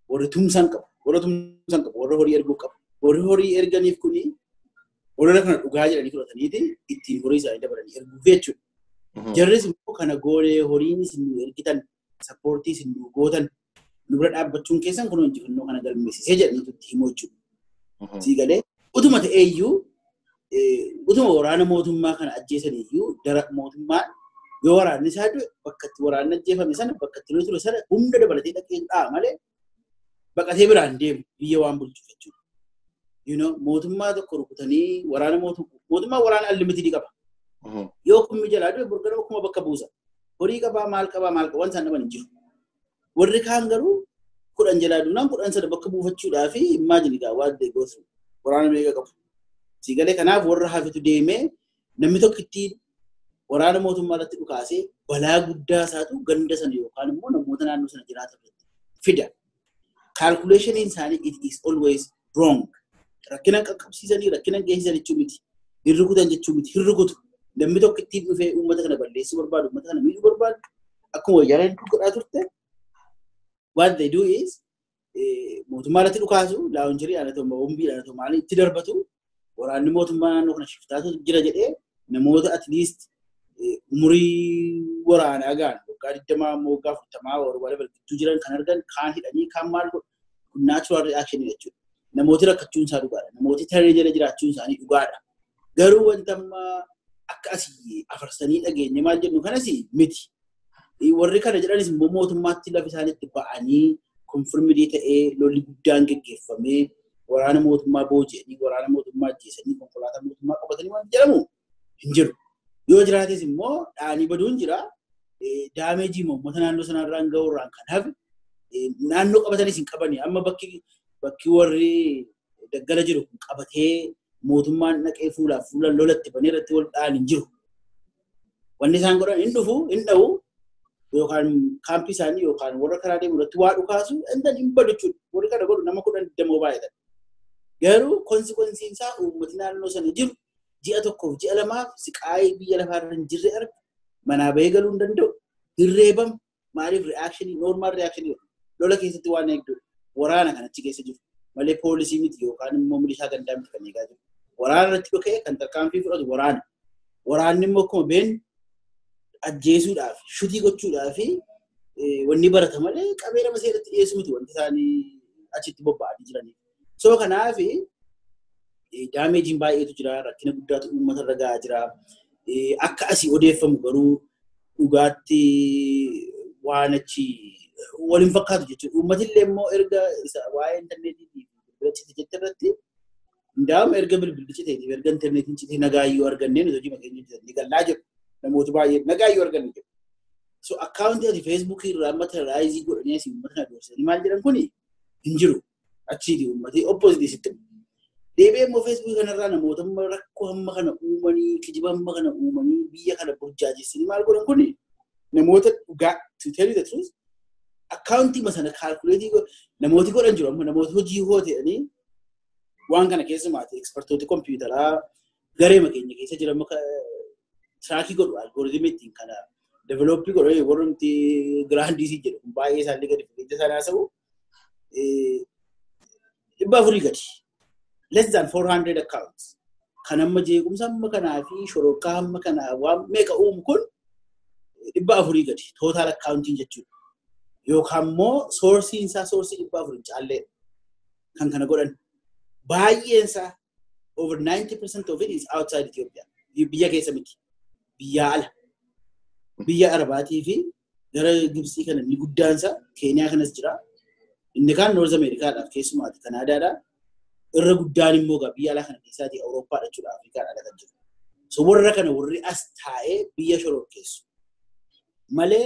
Warri tumsan qabu. Warra tumsan qabu. Warra horii erguu qabu. Warri horii erganiif kuni olola kana dhugaa jedhanii fudhataniiti ittiin horii isaanii dabalanii erguuf jechuudha. Jarris immoo kana goonee horiin isin nu ergitan, sappoortii isin nu gootan, nu bira dhaabbachuun keessan kun injifannoo kana galmeessisee jedhaniitu itti himu jechuudha. Sii galee utuma ta'eeyyuu utuma waraana mootummaa kana ajjeesaniiyyuu dara mootummaan yoo waraanni isaa du'e bakka itti waraanni ajjeefame sana bakka itti lolli ture sana humna dabalatee dhaqee dha'a malee baqatee biraan deemu biyya waan bulchuuf jechuudha. You know, mootummaa tokko rukutanii waraana mootummaa waraana unlimited qaba. Yoo kummi jalaa du'e burgara kuma bakka buusa. Horii qabaa maal qabaa maal qabaa waan isaan dhaban hin jiru. Warri kaan garuu 10 jalaa duunaan 10 sana bakka buufachuudhaa fi imagine gaa waan they go through. Waraana meeqa qabu. Siigalee kanaaf warra hafitu deemee namni tokko ittiin waraana mootummaa irratti dhukaasee balaa guddaa isaatu ganda sana yookaan immoo namoota naannoo sana jiraatan irratti fida. Calculationiin isaanii it is always wrong. Rakkina qaqqabsiisanii rakkina geessisan jechuu miti. Hin rukutan jechuu miti. Hin rukutu. Namni tokko ittiin dhufee uummata kana balleessuu barbaadu, uummata kana miidhuu barbaadu akkuma wayyaaneen dur godhaa turte what they do is mootummaa irratti dhukaasu laawuncherii haa ta'u boombii haa ta'u maaliin itti darbatu waraanni mootummaa naannoo kana shiftaatu jira jedhee namoota at least umurii waraanaa ga'an waggaa 20 immoo waggaa 40 or whatever gidduu jiran kan argan kaan hidhanii kaan maal godhu kun natural reaction jechuudha. Namooti rakkachuun isaa dhugaadha. Namooti tarree jala jiraachuun isaanii dhugaadha. Garuu wanta amma akka asii afarsanii dhageenye maal jennu kanas miti. Warri kana jedhanis immoo mootummaatti lafa isaaniitti ba'anii konfirmidii ta'ee lolli guddaan geggeeffamee waraana mootummaa booji'anii waraana mootummaa ajjeesanii konkolaataa mootummaa qabatanii waan jedhamu hin jiru. Yoo jiraates immoo dhaanii baduun jira. Daameejii uummata naannoo sanarraan ga'uurraan kan hafe naannoo qabatanis hin qabani. Amma bakki warri daggala jiru kun qabatee mootummaan dhaqee fuulaaf fuula lolatti banee irratti wal dha'an hin jiru. Wanni isaan godhan hin dhufu, hin dha'u yookaan kaampii isaanii yookaan warra karaa deemu irratti waa dhukaasu intan hin badu jechuudha. Warri kana godhu nama 10 20 baay'atan. Garuu konsekwensiin isaa uummati naannoo sana jiru ji'a tokkoof ji'a lamaaf siqaayii biyya lafaarra hin jirre arga. Manaa bahee galuu hin danda'u. Hirreebama. Maaliif reakshinii normaal reakshinii lola keessatti waan eegdudha. Waraana kan achi keessa jiru malee poolisii miti yookaan immoo milishaa gandaa miti kan eegaa jiru. Waraana irratti dhukee kan tarkaanfii fudhatu waraana. Waraanni immoo akkuma beeknu ajjeesuudhaaf, shutii gochuudhaaf wanni barata malee qabee nama seeratti dhiyeessu miti wanti isaanii achitti bobba'anii jiraniif. So kanaaf daameejiin baay'eetu jira, rakkina guddaatu uummata irra gahaa jira. Akka asii odeeffamu garuu dhugaatti waan achi waliin fakkaatu jechuudha. Uummatillee immoo erga waa'ee intarneetii fi bilbila cite jette irratti hundaa'uma erga bilbilli citeetiif erga intarneetiin cite nagaayyuu argannee nuti hojii keenya hojjetannee gallaa jedhu. Namoota baay'een nagaayyuu arganne jedhu. So akkaawuntii ati feesbuukii irraa amma terraayizii godhanii asii uummata kana doorsisanii maal jedhan kuni hin jiru. Achiiti uummati oppoositii sitti. Deebi'ee immoo feesbuukii kanarraa namoota rakkoo hamma kana uumanii kijiba hamma kana uumanii biyya kana burjaajessanii maal godhan kuni namoota dhugaa to tell you the truth akkaawuntii sana kaalkuleetii namooti godhan jiru amma namoota hojii hoo ta'anii waan kana keessumaati ekspertoota kompiitaraa garee keenya keessa jiran tiraakii godhu algooritimii ittiin kana develooppii godhu warri nuti giraandiisii jedhu kun baay'ee isaallee gadi fageenya isaan haasa'u 400 gadi less than 400 accounts kan amma jeequmsa hamma kanaa fi shororkaa hamma kanaa waan meeqa uumu kun 400 gadi tootaal akkaawuntiin jechuudha. Yookaan immoo soorsiin isaa soorsii 400 caallee kan kana godhan baay'een isaa over 90% of it is outside Ethiopia. Biyya keessa miti. Biyya ala. Biyya Arabaatii fi gara Gibsii kana inni guddaan isaa Keeniyaa kanas jira. Inni kaan Noorz Ameerikaadhaaf keessumaati Kanaadaadha. Irra guddaan immoo biyya alaa kana keessaati Awurooppaadha jechuudha Afrikaadha ala kan jiru. So warra kana warri as taa'ee biyya shororkeessu malee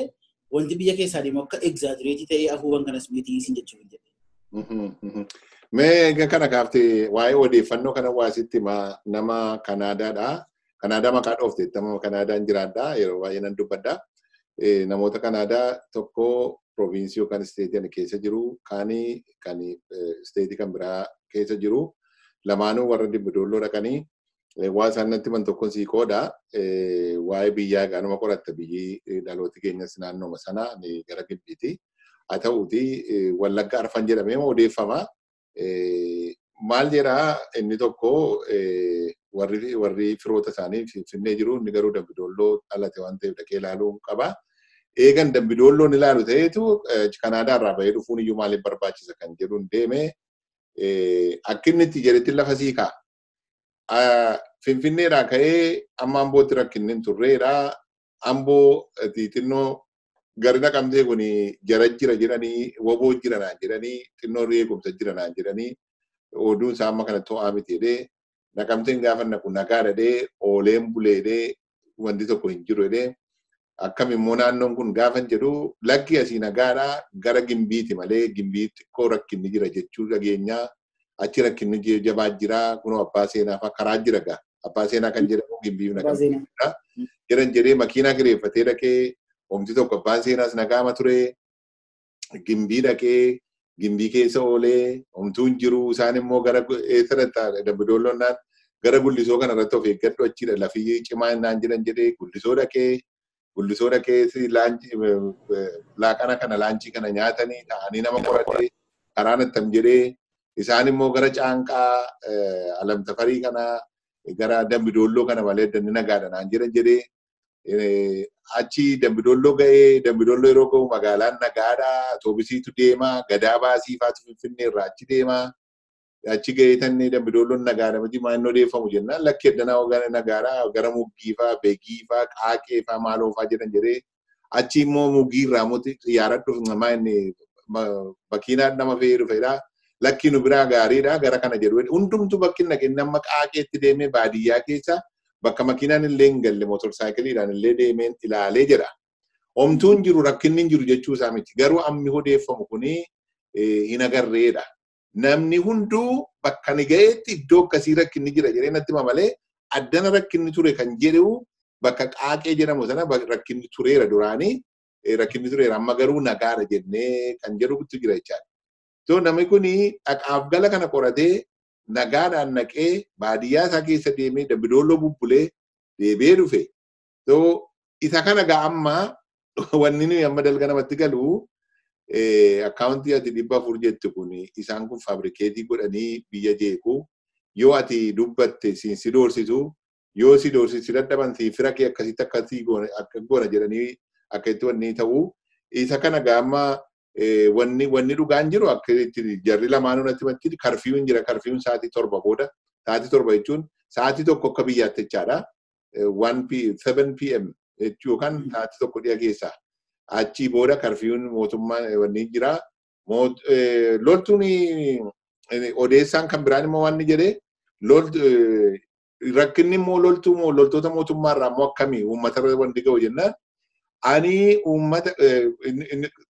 wanti biyya keessaa deemu akka egzaajireetii ta'ee afuuban kanas miti isin jechuun hin jedhe. Mee egaa kana kaaftee waa'ee odeeffannoo kana waasitti nama Kanaadaadha. Kanaadaa maqaa dhoofte nama Kanaadaan jiraadha yeroo baay'ee nan dubbadha. Namoota Kanaadaa tokko proviinsii yookaan isteetii ani keessa jiru kaanii kan isteetii kan biraa keessa jiru lamaanuu warra Dimbidolloo dhaqanii waa isaan natti himan tokkoon sii qooda waa'ee biyyaa egaa numa qoratta biyyi dhalooti keenyas naannooma sana gara Gibbiiti. Haa ta'uuti Wallagga arfan jedhamee odeeffama. Maal jedhaa inni tokko warri firoota isaanii Finfinnee jiru inni garuu Dambidolloo dhalate waan ta'eef dhaqee ilaaluu qaba. Eegan Dambidoolloon ilaalu ta'eetu Kanaadaa irraa bahee dhufuun iyyuu maaliif barbaachisa kan jedhuun deeme akka inni itti jedhetti lafa sii ka'a. Finfinneedhaa ka'ee amma Ambootti rakkinni hin turreedha. Amboo xixinnoo gari naqamtee kun jara jira jedhanii woboo jira naan jedhanii xinnoo eegumsa jira naan jedhanii oduun isaa amma kana to'aa miti jedhee naqamteen gaafa naqu nagaa dhadhee ooleen buleedhee wanti tokko hin jiru jedhee akkam immoo naannoon kun gaafa jedhu lakki asii nagaadhaa gara Gimbiiti malee Gimbii xiqqoo rakkinni jira jechuu dhageenyaa achi rakkinni jabaa jira kunoo abbaa seenaa fa'aa karaa jira gaa abbaa seenaa kan jedhamu Gimbii naqamtee jedhan jedhee makiinaa kireeffatee dhaqee homti tokko abbaan seenaas nagaama ture Gimbii dhaqee Gimbii keessa oolee homtuun jiru isaan immoo gara eessa Dambidoolloon gara Gullisoo kana irratti of eeggadhu achiidha lafii cimaa naan jedhan jedhee Gullisoo dhaqee laaqana kana laancii kana nyaatanii ta'anii nama qoratee karaan attam jedhee isaan immoo gara Caanqaa Alamtafarii kana gara Dambidolloo kana malee danni nagaadha naan jedhan jedhee achi Dambidolloo ga'ee Dambidolloo yeroo ga'u magaalaan nagaadha atoobisiitu deema gadaa baasii faatu Finfinnee irraa achi deema achi ga'ee tanni Dambidoolloon nagaadha miti maal inni odeeffamu jennaan lakki eddanaa nagaadha gara Muggii faa Beegii faa Qaaqee faa maaloo faa jedhan jedhee achi immoo Muggii irraa immoo xiyyaara dhufu namaa inni makiinaan nama fe'ee dhufedha. Lakki nu biraa gaariidha gara kana jedhu hundumtu bakki naqee nama Qaaqeetti deemee baadiyyaa keessa bakka makiinaan illee hin galle motorsaayikiliidhaan illee deemeen ilaalee jedha. Homtuun jiru rakkinni hin jiru jechuu isaa miti. Garuu ammi odeeffamu kuni hin agarreedha. Namni hunduu bakka ni ga'eetti iddoo akkasii rakkinni jira jedhee natti hima malee addana rakkinni ture kan jedhu bakka Qaaqee jedhamu sana rakkinni tureera duraanii rakkinni tureera amma garuu nagaadha jennee kan jedhutu jira jechaadha. So namni kuni dhaqaaf gala kana qoratee nagaadhaan naqee baadiyyaa isaa keessa deemee Dambidolloo bubbulee deebi'ee dhufe. So isa kana gaa amma wanni nuyi amma dalga namatti galu akkaawuntii ati 400 jettu kun isaan kun faabrikeetii godhanii biyya jeequ yoo ati dubbatte siin si doorsisu yoo si doorsisu dadhaban si fira kee akkasitti akkasii akka goona jedhanii akka itti wanni ta'u isa kana gaa amma wanni dhugaan jiru akka itti jarri lamaanuu natti himatti karfiyuun jira karfiyuun sa'aatii 7 booda sa'aatii 7 jechuun sa'aatii 1 akka biyyaatti jechaadha 7 pm yookaan sa'aatii 1 dhiya keessaa achi booda karfiyuun mootummaa wanni jira loltuun odeessaan kan biraan immoo wanni jedhee rakkinni immoo loltuu loltoota mootummaa irraa immoo akkamii uummata irra wanti ga'u jennaan ani uummata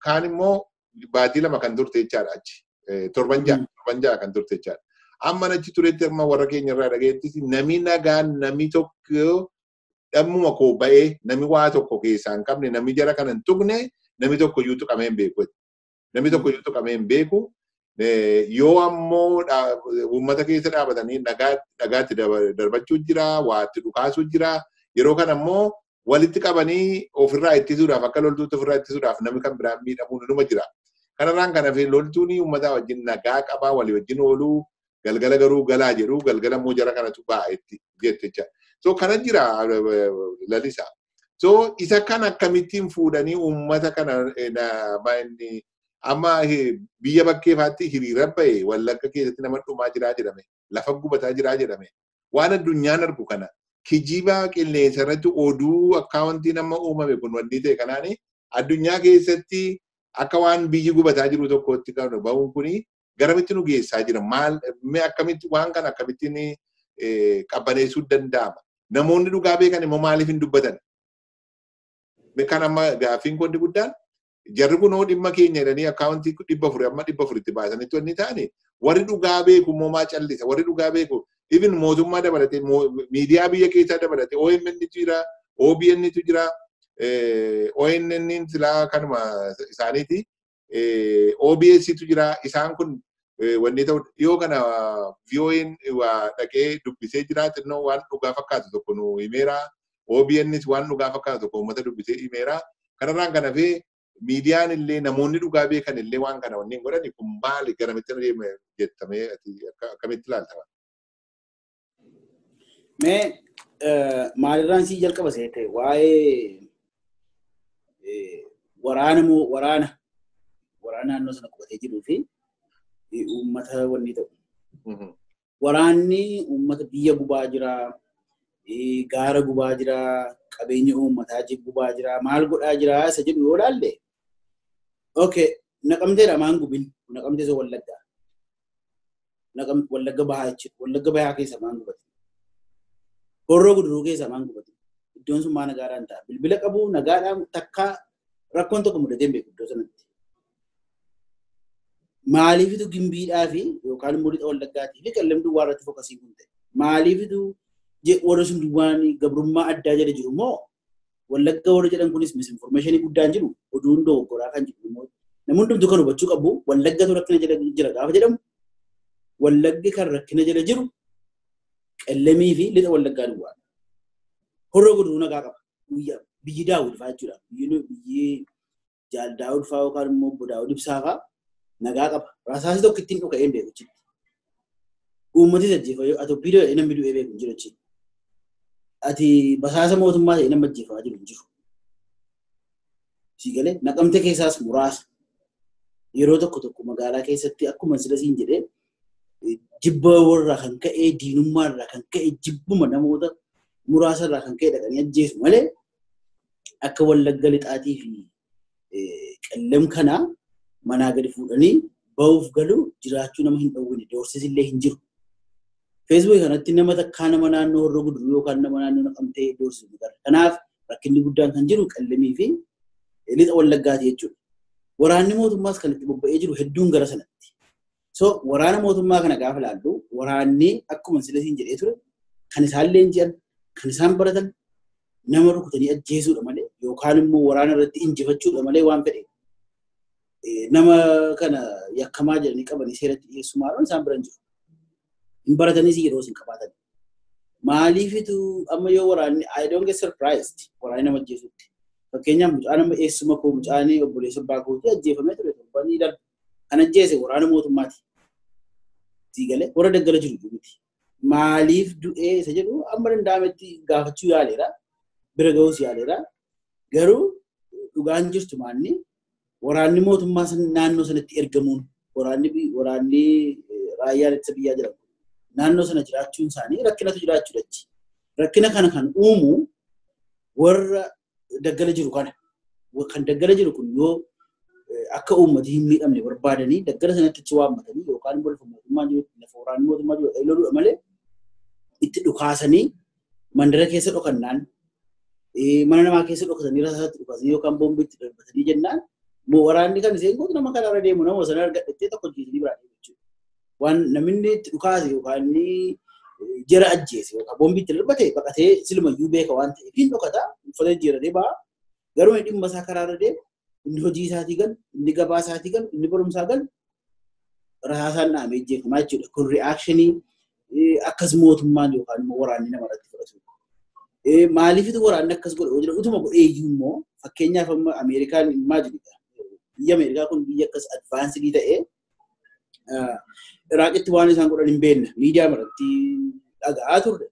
kaan immoo baatii 2 kan turte jechaadha achi torban ja'a kan turte jechaadha. Amma achi turetti amma warra keenya irraa dhagayeettis nami nagaan nami tokko dhammuma koo ba'ee nami waa tokko keessaa hin qabne nami jara kana hin tuqne nami tokko iyyuu tuqamee hin beeku. Nami tokko iyyuu tuqamee hin beeku. Yoo ammoo uummata keessa dhaabatanii dhagaatti darbachuu jira, waatti dhukaasuu jira. Yeroo kana ammoo walitti qabanii ofirraa ittisuudhaaf akka loltuutti ofirraa ittisuudhaaf namni kan biraan miidhamuun numa jira. Kanarraan kan hafe loltuun uummataa wajjin nagaa qabaa walii wajjin ooluu galgala garuu galaa jedhu galgala immoo jara kanatu ba'a itti jecha. So kana jira lalisa. So isa kana akkamittiin fuudhanii uummata kana amma biyya bakkee faatti hiriira ba'e Wallagga keessatti nama dhumaa jiraa jedhame lafa gubataa jiraa jedhame waan addunyaan argu kana kijiba qilleensa irratti oduu akkaawuntii nama uumame kun wanni ta'e kanaani addunyaa keessatti akka waan biyyi gubataa jiru tokkotti kan ba'uun kuni garamitti nu geessaa jira maal akkamitti waan kana akkamittiin qabbaneessuu danda'ama namoonni dhugaa beekan immoo maaliif hin dubbatan kan amma gaaffiin koonni guddaan jarri kunoo dhimma keenya jedhanii akkaawuntii 400 amma 400tti baasanitti wanni ta'ani warri dhugaa beeku immoo maa callisa warri dhugaa beeku even mootummaa dabalatee miidiyaa biyya keessaa dabalatee OMN jira OBN tu jira ONN silaa kanuma isaaniiti OBS tu jira isaan kun wanni ta'u dhiyoo kana VON waa dhaqee dubbisee jira xinnoo waan dhugaa fakkaatu tokko nu himeera OBNs waan dhugaa fakkaatu tokko uummata dubbisee himeera kanarraan kan hafee Miidiyaan illee namoonni dhugaa beekan illee waan kana wanneen godhani kun maali garamitti deema jettamee akkamitti ilaalta? Mee maalirraan sii jalqaba seete waa'ee waraana moo waraana naannoo sana qubatee jiruu fi uummata wanni ta'u. Waraanni uummata biyya gubaa jira, gaara gubaa jira, qabeenya uummataa gubaa jira, maal godhaa jira isa jedhu yoo ilaalle okay, naqamteedha maan gubin, naqamtee isa Wallaggaa. Wallagga bahaa jechuudha. Wallagga bahaa keessa maan gubate. Horroo Guduruu keessa maan gubate. Iddoon sun maa nagaadhaan ta'a. Bilbila qabu nagaadhaan takkaa rakkoon tokko mudatee hin beeku iddoo sanatti. Maaliifitu Gimbiidhaa fi yookaan immoo lixa Wallaggaatii fi Qellem duwwaa irratti fokasii kun ta'e? Maaliifitu warra sun duwwaan gabrummaa addaa jala jiru moo Wallagga warra jedhan kunis misinformeeshinii guddaan jiru oduun dogoggoraa kan jiru immoo namni hundumtuu kan hubachuu qabu Wallaggatu rakkina jala jira gaafa jedhamu Wallaggi kan rakkina jala jiru Qellemii fi lixa Wallaggaa duwwaadha. Horroo Guduruu nagaa qaba. Biyyi Daawud fa'aa jechuudha. Biyyi Jaal Daawud fa'aa yookaan immoo Obbo Daawud Ibsaa fa'aa nagaa qaba. Rasaasni tokko ittiin dhuka'ee hin beeku jechuudha. Uummatis ajjeefama. Ati obbidoo namni du'ee beeku hin jiru jechuudha. Ati basaasa mootummaa ta'e nama ajjeefamaa jiru hin jiru. Sii galee naqamte keessaas muraasa. Yeroo tokko tokko magaalaa keessatti akkuma sila siin jedhee jibba warraa kan ka'e diinummaa irraa kan ka'e jibbuma namoota muraasa irraa kan ka'e dhaqanii ajjeesu malee akka Wallagga lixaatii fi Qellem kanaa manaa gadi fuudhanii bahuuf galuu jiraachuu nama hin dhowwine doorsisillee hin jiru. Feesbuukii kanatti nama takkaa nama naannoo Horroo Guduruu yookaan nama naannoo Naqamtee doorsisu ni garra. Kanaaf rakkinni guddaan kan jiru Qellemii fi lixa Wallaggaati jechuudha. Waraanni mootummaas kan itti bobba'ee jiru hedduun gara sanatti. So waraana mootummaa kana gaafa ilaallu waraanni akkuma sila siin jedhee ture kan isaan leenji'an kan isaan baratan nama rukutanii ajjeesuudha malee yookaan immoo waraana irratti injifachuudha malee waan fedhe nama kana yakkamaa jedhanii qabanii seeratti dhiyeessuu maaloon isaan biran jiru. Hin barataniis yeroo isin qabaatan. Maaliifitu amma yoo waraanni I don't get surprised waraanni nama ajjeesutti. Fakkeenyaaf mucaan amma eessuma koo mucaan obboleessa abbaa kootii ajjeefamee ture torbanii darbe. Kan ajjeese waraana mootummaati. Sii galee warra daggala jiru miti. Maaliif du'ee isa jedhu amma danda'ametti gaafachuu yaaleera. Bira ga'uus yaaleera. Garuu dhugaan jirtu maanni waraanni mootummaa naannoo sanatti ergamuun waraanni raayyaan ittisa biyyaa jedhamu naannoo sana jiraachuun isaanii rakkinatu jiraachuudha achi. Rakkina kana kan uumu warra daggala jiru kana. Kan daggala jiru kun yoo akka uummati hin miidhamne barbaadanii daggala sanatti achi waammatanii yookaan immoo lafa mootummaa jiru lafa waraanni mootummaa jiru loluudha malee itti dhukaasanii mandara keessa dhokannaan mana namaa keessa dhokatanii rasaasatti dhukaasanii yookaan boombii itti darbatanii jennaan waraanni kan isheen gootu nama karaarra deemu nama sana argadhettee tokko hojjetanii biraa deemu jechuudha. Waan namni itti dhukaase yookaan jara ajjeese yookaan boombii itti darbate baqatee silumayyuu beeka waan ta'eef hin dhokata uffata jijjiiratee ba'a. Garuu inni dhimma isaa karaarra deemu inni hojii isaatii galu inni gabaa isaatii galu inni barumsaa galu rasaasaan dhahamee ajjeefamaa jechuudha. Kun ri'aakshinii akkas mootummaan yookaan immoo waraanni namarratti fudhatu. Maaliifitu waraanni akkas godhe yoo jedhu utuma godhee iyyuu immoo fakkeenyaaf amma Ameerikaan imaajinidha. Biyya Ameerikaa kun biyya akkas advaansidii ta'ee Iraaqitti waan isaan godhan hin beekne miidiyaa irratti dhaga'aa turre.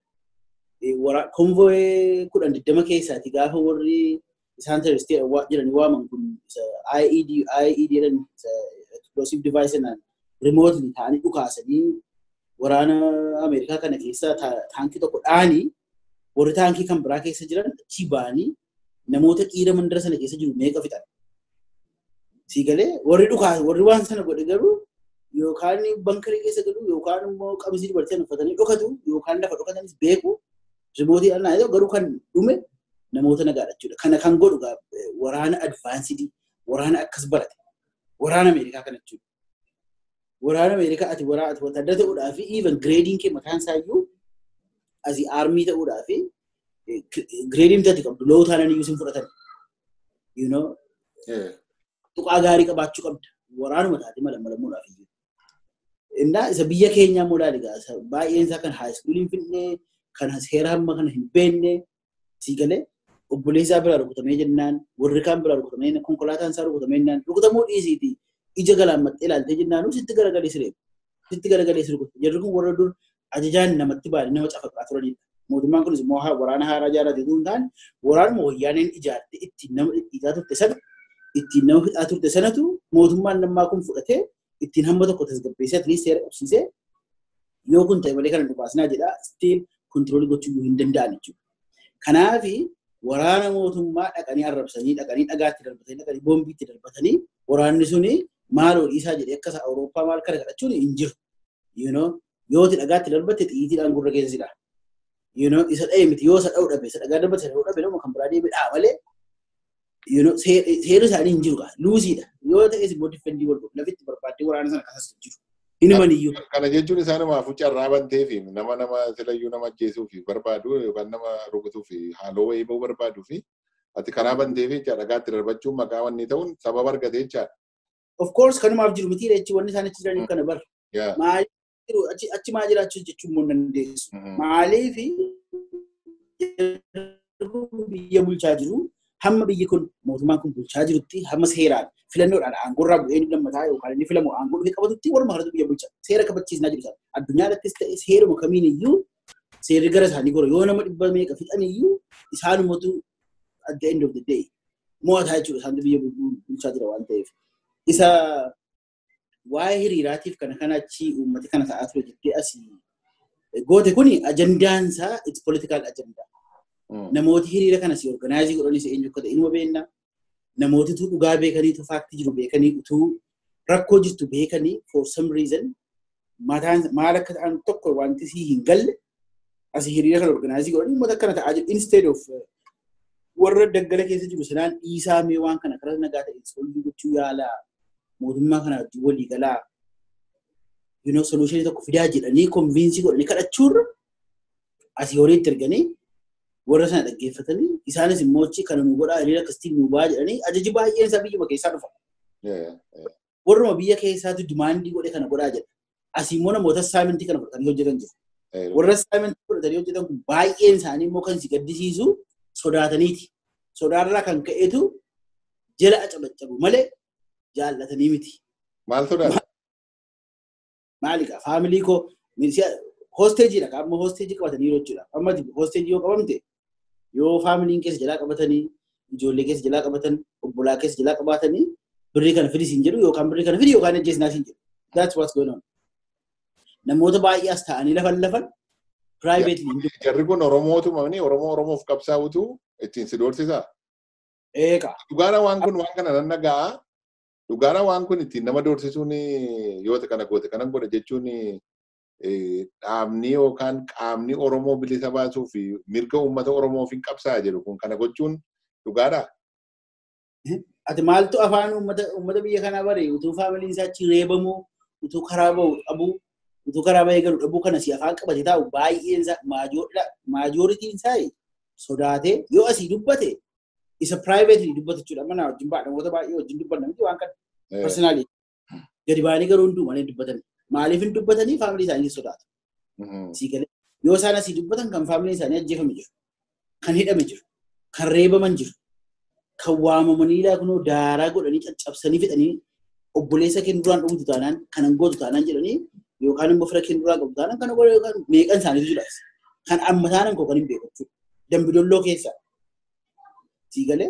Konvooyee 10-20 keessaati gaafa warri isaan terroristii jedhanii waaman kun IED jedhan explosive device jennaan remotely ta'anii dhukaasanii waraana Ameerikaa kana keessa taankii tokko dha'anii warri taankii kan biraa keessa jiran achi ba'anii namoota dhiira mandara sana keessa jiru meeqa fixan. Sii galee warri dhukaase warri waan sana godhe garuu yookaan bankarii keessa galu yookaan immoo qamisii dubartii uffatanii dhokatu yookaan lafa dhokatanis beeku rimootii dhala garuu kan dhume namoota nagaadha jechuudha. Kana kan godhu waraana advaansidii waraana akkas barate waraana Ameerikaa kana jechuudha. Waraana Ameerikaa ati waraana ati wataadara ta'uudhaa fi even gireediin kee mataan isaa iyyuu asii aarmii ta'uudhaa fi gireediin ati qabdu loo taanaan iyyuu sin fudhatan. You know tuqaa gaarii qabaachuu qabda. Waraanuma taatee malammalamuudhaaf iyyuu. Innaa isa biyya keenyaa immoo ilaali gaa baay'een isaa kan high school hin fidne kan seera hamma kana hin beekne sii galee Obboleessaa biraa rukutamee jennaan, warri kaan biraa rukutamee jennaan, konkolaataan isaa rukutamee jennaan, rukutamuu dhiisiiti ija galaan maxxee ilaaltee jennaan sitti garagalee si reebu. Sitti garagalee si rukutu. Jarri kun warra dur ajajaan namatti baadhee nama cafaqaa turanidha. Mootummaan kunis immoo waraana haaraa ijaarrate osoo hin taane waraanuma wayyaaneen ijaarte ittiin nama dhidhiitaa turte sana ittiin nama fixaa turte sanatu mootummaan lammaa kun fudhatee ittiin hamma tokko tasgabbeessee atleast seera qabsiisee yoo kun ta'e malee kana nu baasnaa jedhaa still control gochuu hin danda'an jechuudha. Kanaafi waraana mootummaa dhaqanii arrabsanii dhaqanii dhagaatti darbatanii dhaqanii boombiitti darbatanii waraanni suni maaloo dhiisaa jedhee akka Awurooppaa maal kana kadhachuun hin jiru. You know, yoo ti dhagaatti darbatte xiyyiitiidhaan gurra keessa sidha. You know, isa dha'e miti yoo isa dha'u dhabe isa dhagaa darbatte isa dha'u dhabe nama kan biraa deemee dha'a malee you know, seerri isaanii hin jiru kaa luusiidha. Yoo ta'es immoo defendii wal godhu lafitti barbaaddee waraana sana kasas hin jiru. Hinuman iyyuu. Kana jechuun isaanumaafuu carraa bantee fi nama nama silayyuu nama ajjeesuu fi barbaadu yookaan nama rukutuu fi haaloo wayii bahuu barbaaduu fi ati karaa bantee fi dhagaatti darbachuun maqaa wanni ta'uun sababa argatee jechaadha. Of course kanumaaf jiru miti jechi wanni isaan achi jiraniif kana bara. Maaliif achi maa jiraachuu jechuun immoo hin dandeessu. Maaliif biyya bulchaa jiru hamma biyyi kun mootummaan kun bulchaa jirutti hamma seeraan filannoodhaan aangoorraa bu'ee inni lammataa yookaan inni filamu aangoo dhufee qabatutti warma kanatu biyya bulcha. Seera kabachiisnaa jiru isaan. Addunyaa irrattis ta'e seeruma kamiin iyyuu seerri gara isaanii gora yoo nama dhibba meeqa fixan iyyuu isaanumatu at the end of the day mo'ataa jechuudha isaan biyya bulchaa jira waan ta'eef. Isa waa'ee hiriiraatiif kana kana achi uummati kana ta'aa ture jettee asii goote kuni ajandaan isaa it's political agenda. Namooti hiriira kana si organize godhanis eenyu akka ta'e inuma beekna. Namooti utuu dhugaa beekanii utuu faaktii jiru beekanii utuu rakkoo jirtu beekanii for some reason mataan maal akka ta'an tokko wanti si hin galle asii hiriira kana organize godhanii uummata akkana ta'aa jiru instead of warra daggala keessa jiru sanaan dhiisaa mee waan kana karaa nagaa ta'een solvii gochuu yaalaa mootummaa kana wajjin walii galaa you know solution tokko fidaa jedhanii convince godhanii kadhachuurra asii horiitti erganii warra sana dhaggeeffatanii isaanis immoo achi kana nu godhaa hiriira akkasitti nu ba'aa jedhanii ajaji baay'een isaa biyyuma keessaa dhufa. Warruma biyya keessaatu demandii godhe kana godhaa jedha. Asii immoo namoota assignmentii kana fudhatanii hojjetan jiru. Warra assignmentii fudhatanii hojjetan kun baay'een isaanii immoo kan si gaddisiisu sodaataniiti. Sodaarraa kan ka'etu jala acabacabu malee jaallatanii miti. Maal sodaata? Maali gaa family koo hostageiidha amma hostageii qabatanii yeroo jechuudha. Amma hostageii yoo qabamte yoo familyn keessa jalaa qabatanii ijoollee keessa jalaa qabatan obbolaa keessa jalaa qabaatanii birrii kana fidi siin jedhu yookaan birrii kana fidi yookaan ajjeesnaa siin jedhu. That's what's going on. Namoota baay'ee as ta'anii lafan lafan privately. Jarri kun Oromootuma Oromoo Oromoof qabsaa'utu ittiin si doorsisaa? Eegaa. Dhugaadha waan kun waan kana nan dhaga'a. Dhugaadha waan kun ittiin nama doorsisuun yoo kana goote kana godha jechuun dhaabni yookaan qaamni Oromoo bilisa baasuu fi mirga uummata Oromoof hin qabsaa'a jedhu kun kana gochuun dhugaadha. Ati maaltu afaan uummata biyya kanaa bare utuu familyn isaa achi reebamuu utuu karaa bahu dhabuu utuu karaa bahee galu dhabuu kana si afaan qabate taa'u baay'een isaa majorityn isaa sodaatee yoo asii dubbate isa privately dubbata jechuudha. Amma naa wajjin ba'a namoota baay'ee wajjin dubbanna miti waan kana personally gadi ba'anii garuu hunduu malee dubbatan. Maaliif hin dubbatanii family isaanii sodaatu. Sii galee yoo isaan asii dubbatan kan familyn isaanii ajjeefame jiru, kan hidhame jiru, kan reebaman jiru, kan waamamanii kunoo daaraa godhanii caccabsanii fixanii obboleessa kee duraan dhumtu taanaan kanan gootu taanaan jedhanii yookaan immoo fira kee duraan qabdu taanaan kana godhe yookaan meeqan isaaniitu jira. Kan amma taanan koo kan hin beeku jechuudha. Dambidolloo keessa. Sii galee.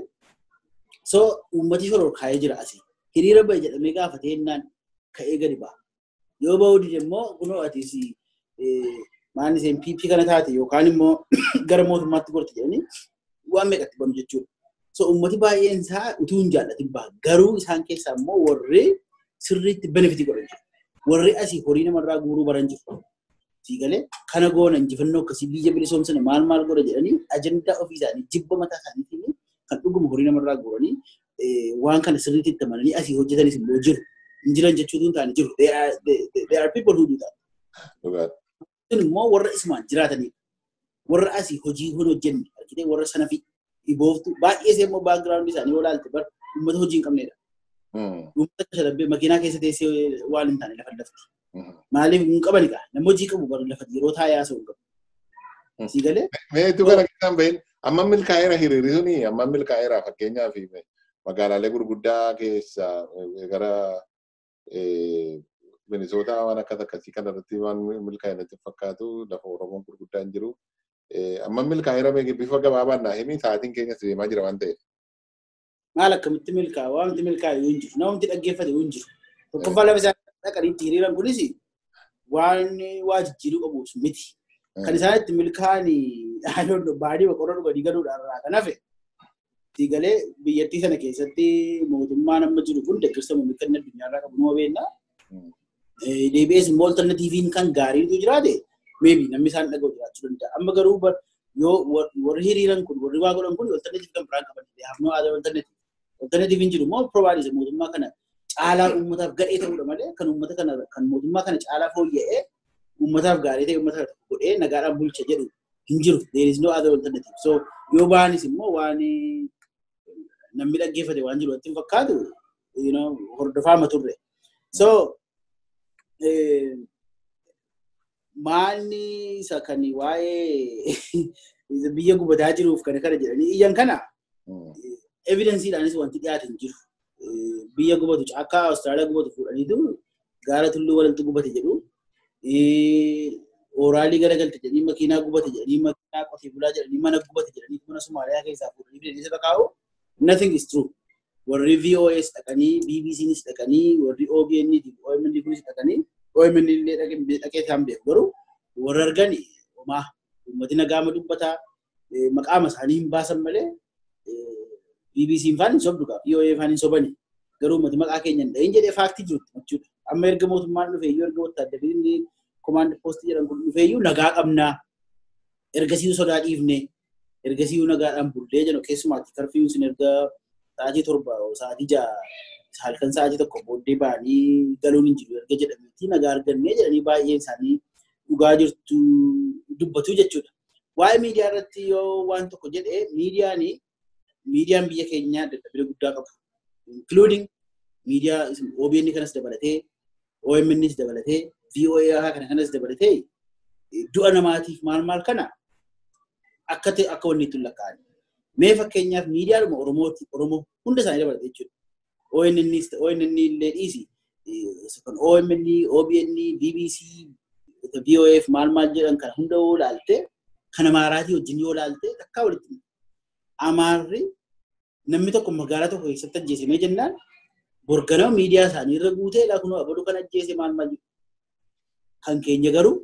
So uummati shoror kaa'ee jira asii. Hiriira bahe jedhamee gaafatee jennaan ka'ee gadi ba'a. Yoo bahuu dide immoo kunoo ati si maan isheen PP kana taate yookaan immoo gara mootummaatti gorte jedhanii waan meeqatti banu jechuudha. So uummati baay'een isaa utuu hin jaallatin baha. Garuu isaan keessaa immoo warri sirriitti benefitii godhan jiru. Warri asii horii namarraa guuruu baran jiru. Sii galee kana goona injifannoo akkasii biyya bilisoomsine maal maal godha jedhanii ajandaa ofii isaanii jibba mataa isaaniitiin kan dhuguma horii namarraa guuranii waan kana sirriitti itti amananii asii hojjetanis immoo jiru. Hin jiran jechuutu hin taane jiru. There are people who do that. Kun immoo warra isumaan jiraatanidha. Warra asii hojii hin hojjenne argitee warra sana fi dhibooftu baay'ee isee immoo background isaanii yoo ilaalte bar uummata hojii hin qabnedha. Uummata shalabbee makiinaa keessa teessee waan hin taane lafa lafti. Maaliif hin qabani gaa nama hojii qabu bar lafa yeroo taa'ee haasa'u hin qabu. Sii galee? Meetu kana keessaan bahin Amma milkaa'eera hiriirri suni, amma milkaa'eera fakkeenyaaf magaalaalee gurguddaa keessa gara Minnesota waan akkas akkasii kanarratti waan milkaa'e natti fakkaatu, lafa Oromoon gurguddaan jiru. Amma milkaa'eera bifa gabaabaan naa himi, sa'aatiin keenyas deemaa jira waan ta'eef. Maal akkamitti milkaa'a? Waanti milkaa'e yoo hin jiru. Namni dhaggeeffate yoo hin jiru. Tokkoffaa lafa isaan dhaqanii itti hiriiran kunis waan waa jijjiiruu qabu miti. Kan isaan itti milkaa'an baadii qorra dhuganii galuudhaan irraa kan hafe galee biyyattii sana keessatti mootummaan amma jiru kun deeggarsa muummee addunyaarraa qabu numa beekna. Deebi'ees immoo alternatiiviin kan gaariitu jiraate maybe namni isaan dhaga'u jiraachuu danda'a. Amma garuu yoo warri hiriiran kun, warri waa godhan kun alternative kan biraan qaban, they have no other alternative. Alternatiiviin jiru immoo probably mootummaa kana caalaa uummataaf gadhee ta'uudha malee kan uummata kana kan mootummaa kana caalaa fooyya'ee uummataaf gaarii ta'e uummata kana godhee nagaadhaan bulcha jedhu hin jiru. There is no other alternative. So yoo ba'anis immoo waan namni dhaggeeffate waan jiru watti hin fakkaatu, hordofaama turre. So maalni isa kan waa'ee biyya gubataa jiruuf kana kana jedhanii iyyan kana evidensiidhaanis wanti dhiyaate hin jiru. Biyya gubatu caakkaa Awustiraaliyaa gubatu fuudhaniitu gaara tulluu walaltu gubate jedhu. Ooraalii garagalte jedhanii makiinaa gubate jedhanii, makiinaa qotee bulaa jedhanii mana gubate jedhanii mana Somaaliyaa keessaa fuudhanii fidanii isa kaa'u. Nothing is true. Warri VOS dhaqanii, BBCnis dhaqanii, warri OBN fi OMN kunis dhaqanii, OMN illee dhaqee isaan beeku garuu warri argan homaa uummati nagaama dubbataa, maqaama isaanii hin baasan malee BBC faan hin sobdu gaa, VOA faan hin sobani, garuu uummati maqaa keenya hin dhahin jedhee faaktii jirutti jechuudha. Amma erga mootummaan dhufee iyyuu, erga wattaaddarri command post jedhan kun dhufee iyyuu nagaa qabnaa, ergasii sodaa dhiifne, ergasii nagaadhaan bullee jedhu. Keessumaatti karfiin sun erga sa'aatii 7, sa'aatii 6, halkan sa'aatii 1 booddee ba'anii galuun hin jiru erga jedhameeti nagaa argannee jedhanii baay'een isaanii dhugaa jirtu dubbatu jechuudha. Waa'ee miidiyaa irratti yoo waan tokko jedhee, miidiyaan biyya keenyaa dadhabina guddaa qabu. Including miidiyaa OBN kanas dabalatee, OMNs dabalatee, VOA kana kanas dabalatee, du'a namaatiif maal maal kana akka akka wanni itti lakkaa'an. Mee fakkeenyaaf miidiyaadhuma Oromooti, Oromoo hunda isaanii dabalatee jechuudha. ONN illee dhiisi. Kan OMN, OBN, BBC, VOF maal maal jedhan kana hunda yoo ilaalte, kan Amaaraatii wajjin yoo ilaalte takkaa walitti. Amaarri namni tokko magaalaa tokko keessatti ajjeesamee jennaan borganama miidiyaa isaanii irra guutee laa kunoo abaluu kan ajjeese maal maal jedhu. Kan keenya garuu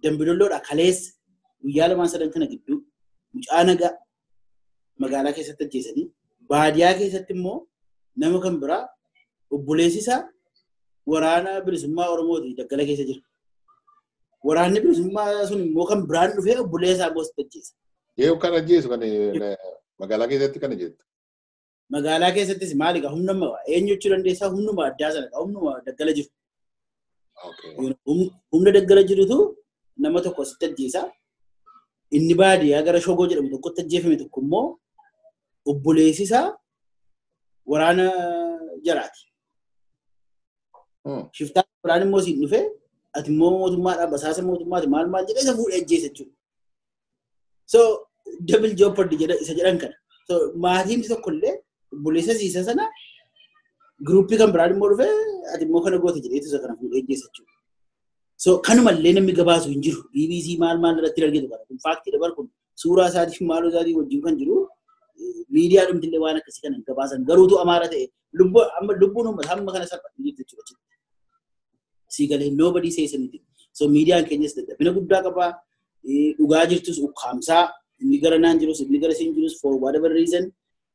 Dambidolloodha kaleessa guyyaa lamaan sadan kana gidduu mucaa nagaa magaalaa keessatti ajjeesanii, baadiyaa keessatti immoo nama kan biraa obboleessi isaa waraana bilisummaa Oromooti daggala keessa jira. Waraanni bilisummaa sun immoo kan biraan dhufee obboleessa isaa gosa ajjeesa. Yoo kan ajjeesu kan magaalaa keessatti kana jettu. Magaalaa keessattis maali egaa, humna eenyu jechuu dandeessaa, humnuma addaa sana, humnuma daggala jiru. Humna daggala jirutu nama tokko asitti ajjeesa. Inni baadiyyaa gara Shogoo jedhamu tokkotti ajjeefame tokko immoo obboleessi isaa waraana jaraati. Shiftaan biraan immoo siin dhufee ati immoo mootummaadhaan basaasa mootummaati maal maal jedhee isa fuudhee ajjeesa jechuudha. So double jeopardy jedha isa jedhan kana. So maatiin tokko illee obboleessa isa sana giruuppii kan biraan immoo dhufee ati immoo kana goote jedheetu isa kana fuudhee ajjeesa jechuudha. So kanumallee namni gabaasu hin jiru. BBC maal maal irratti argitu kana. Kun faaktii dabar, kun suuraa isaatii maaloo isaatii wajjin kan jiru, miidiyaa dhumtillee waan akkasii kana gabaasan garuutu Amaara ta'e lubbuu amma lubbuun uummata hamma kana salphatti jirti jechuudha. Sii galee, nobody says anything. So miidiyaan keenyas dadhabina guddaa qabaa. Dhugaa jirtus ukkaamsaa, inni gara naan jirus inni gara siin jirus for whatever reason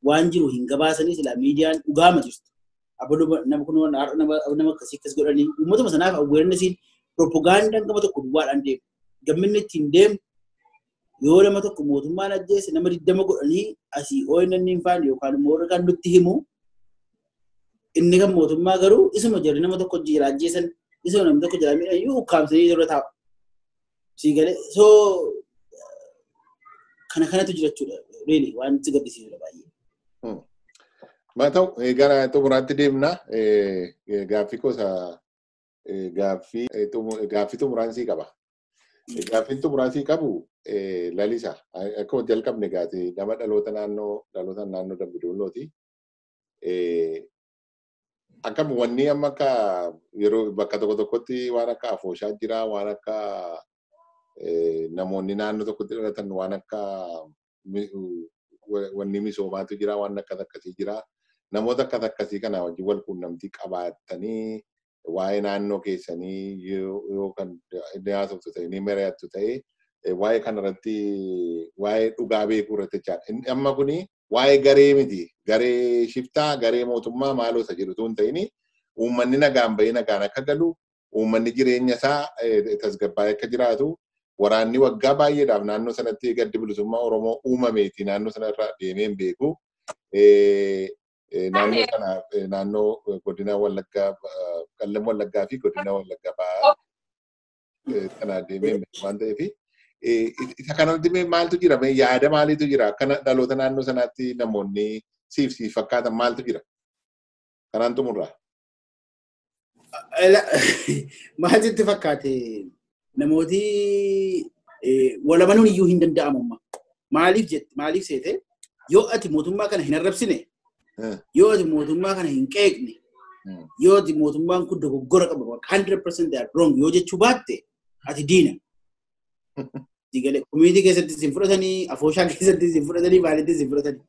waan jiru hin gabaasanii. Silaa miidiyaan dhugaama jirtu. Abaluu nama kun nama akkasii akkas godhanii uummatuma sanaaf awarenessiin propagandaan gama tokko duwwaadhaan deemu. Gamminni ittiin deemu yoo nama tokko mootummaan ajjeese nama 20 godhanii asii ONN hin faane yookaan immoo warri kan nutti himu, inni kan mootummaa garuu isuma jarri nama tokko jira ajjeesan, isuma namni tokko jira miidhan iyyuu ukkaamsanii irra taa'u. Sii galee, so kana kanatu jira jechuudha. Really waan si gaddisiisudha baay'ee. Haa ta'u, gara xumuraatti deemna. Gaaffii gosa gaaffii xumuraan sii qaba. Gaaffiin xumuraatii qabu Lalisa. Akkuma jalqabne gaati nama dhaloota naannoo Dambidoollooti. Akkam wanni amma akka yeroo bakka tokko tokkotti waan akka afooshaa jira, waan akka namoonni naannoo tokkotti dhalatan waan akka wanni misoomaatu jira, waan akkas akkasii jira. Namoota akkas akkasii kana wajjin wal quunnamtii qabaatanii waa'ee naannoo keessanii yoo kan dhiyaatuuf ta'e ni mari'attu ta'e waa'ee kanarratti waa'ee dhugaa beekuu irratti jechaadha. Amma kuni waa'ee garee miti. Garee shiftaa, garee mootummaa maaloo isa jedhu osoo hin ta'in uummanni nagaan bahee nagaan akka galu, uummanni jireenya isaa tasgabbaa'ee akka jiraatu, waraanni waggaa baay'eedhaaf naannoo sanatti gaddi bilisummaa Oromoo uumameeti naannoo sanarra deemee hin beeku. Naannoo sana naannoo godina Wallaggaa, Qallam Wallaggaa fi godina Wallaggaa ba'aa kana deemee hin beeku waan ta'eef. Isa kanatti maaltu jira? Yaada maaliitu jira? Akkana dhaloota naannoo sanaatti namoonni siif fakkaatan maaltu jira? Kanaan xumurraa. Maal sitti fakkaate? Namooti walamanuun iyyuu hin danda'amu amma. Maaliif jette? Maaliif seete? Yoo ati mootummaa kana hin arrabsine, yoo ati mootummaa kana hin qeeqne, yoo ati mootummaan kun dogoggora qaba 100% they are wrong yoo jechuu baatte ati diina. Komiitii keessatti isin fudhatanii, afooshaa keessatti isin fudhatanii, maalitti isin fudhatanii.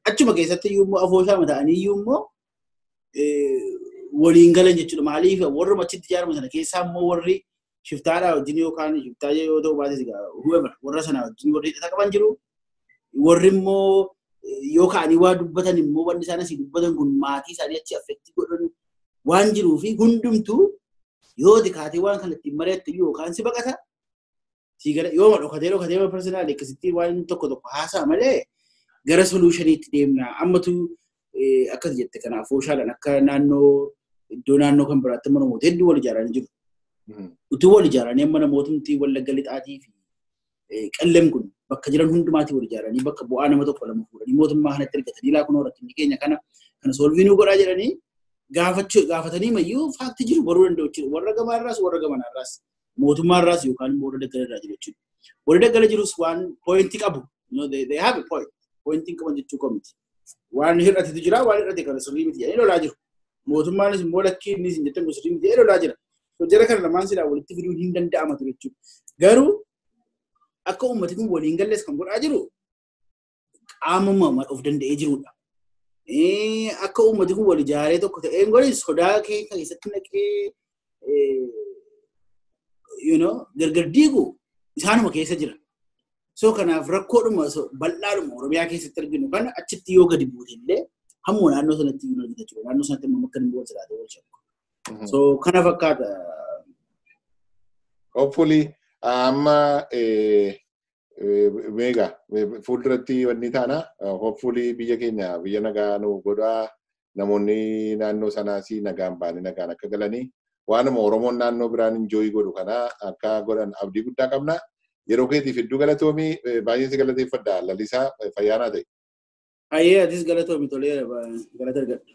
Achuma keessatti iyyuu immoo afooshaa mata'anii iyyuu immoo waliin galan jechuudha. Maaliif warra achitti ijaaramu sana keessaa immoo warri shiftaadhaa wajjin yookaan shiftaa yoo ta'u baates whoever warra sana wajjin warri hidhata qaban jiru. Warri immoo yoo ka'anii waa dubbatan immoo wanni isaan asii dubbatan kun maatii isaanii achi affeetti godhan waan jiruu fi hundumtuu yoo kaatee waan kana ittiin mari'attu yookaan si baqata. Yoo dhokatee personaali akkasitti waan tokko tokko haasa'a malee gara solushiniitti deemna. Ammatu akkas jette kanaaf afooshaadhaan akka naannoo iddoo naannoo kan biraatti amma namoota hedduu wal ijaaranii jiru. Utuu wal ijaaranii amma namootumti Wallagga Lixaatii fi Qellem kun bakka jiran hundumaatii wal ijaaranii bakka bu'aa nama tokko lama fuudhanii mootummaa kanatti ergatanii laa kunoo rakkinni keenya kana kana solvii nuu godhaa jedhanii gaafatanii mayyuu faakti jiru baruu danda'u jechuudha. Warra gamaarraas warra gamanaarraas mootummaarraas yookaan immoo warra daggala irraa jiru jechuudha. Warri daggala jirus waan poointi qabu. They have a point. Poointiin qaban jechuu komiti. Waan hir'atetu jira, waan hir'ate kana sirrii miti jedhanii lolaa jiru. Mootummaanis immoo lakkii inni isin jettan kun sirrii miti jedhanii lolaa jira. Jara kana lamaan silaa walitti fiduun hin danda'ama ture jechuudha. Garuu akka uummati kun waliin galles kan godhaa jiru qaamuma of danda'ee jirudha. Akka uummati kun wal ijaaree tokko ta'ee hin godhin sodaa keessa keessatti naqee gargar diigu isaanuma keessa jira. So kanaaf rakkoodhuma bal'aadhuma Oromiyaa keessatti arginu kana achitti yoo gadi buute illee hamma naannoo sanatti hin argita jechuudha. Naannoo sanatti immoo akka inni wal jiraate wal shakku. So kana fakkaata. Hopefully amma meega fuulduratti wanni taana hopefully biyya keenya biyya nagaa nu godhaa namoonni naannoo sanaas nagaan ba'anii nagaan akka galanii waanuma Oromoon naannoo biraan enjoy godhu kana akka godhan abdii guddaa qabna. Yeroo keetiif hedduu galatoomii baay'ee si galateeffadha. Lalisaa fayyaanaa ta'e. Ayyee atis galatoomi tolee galata argadhu.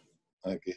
Okay.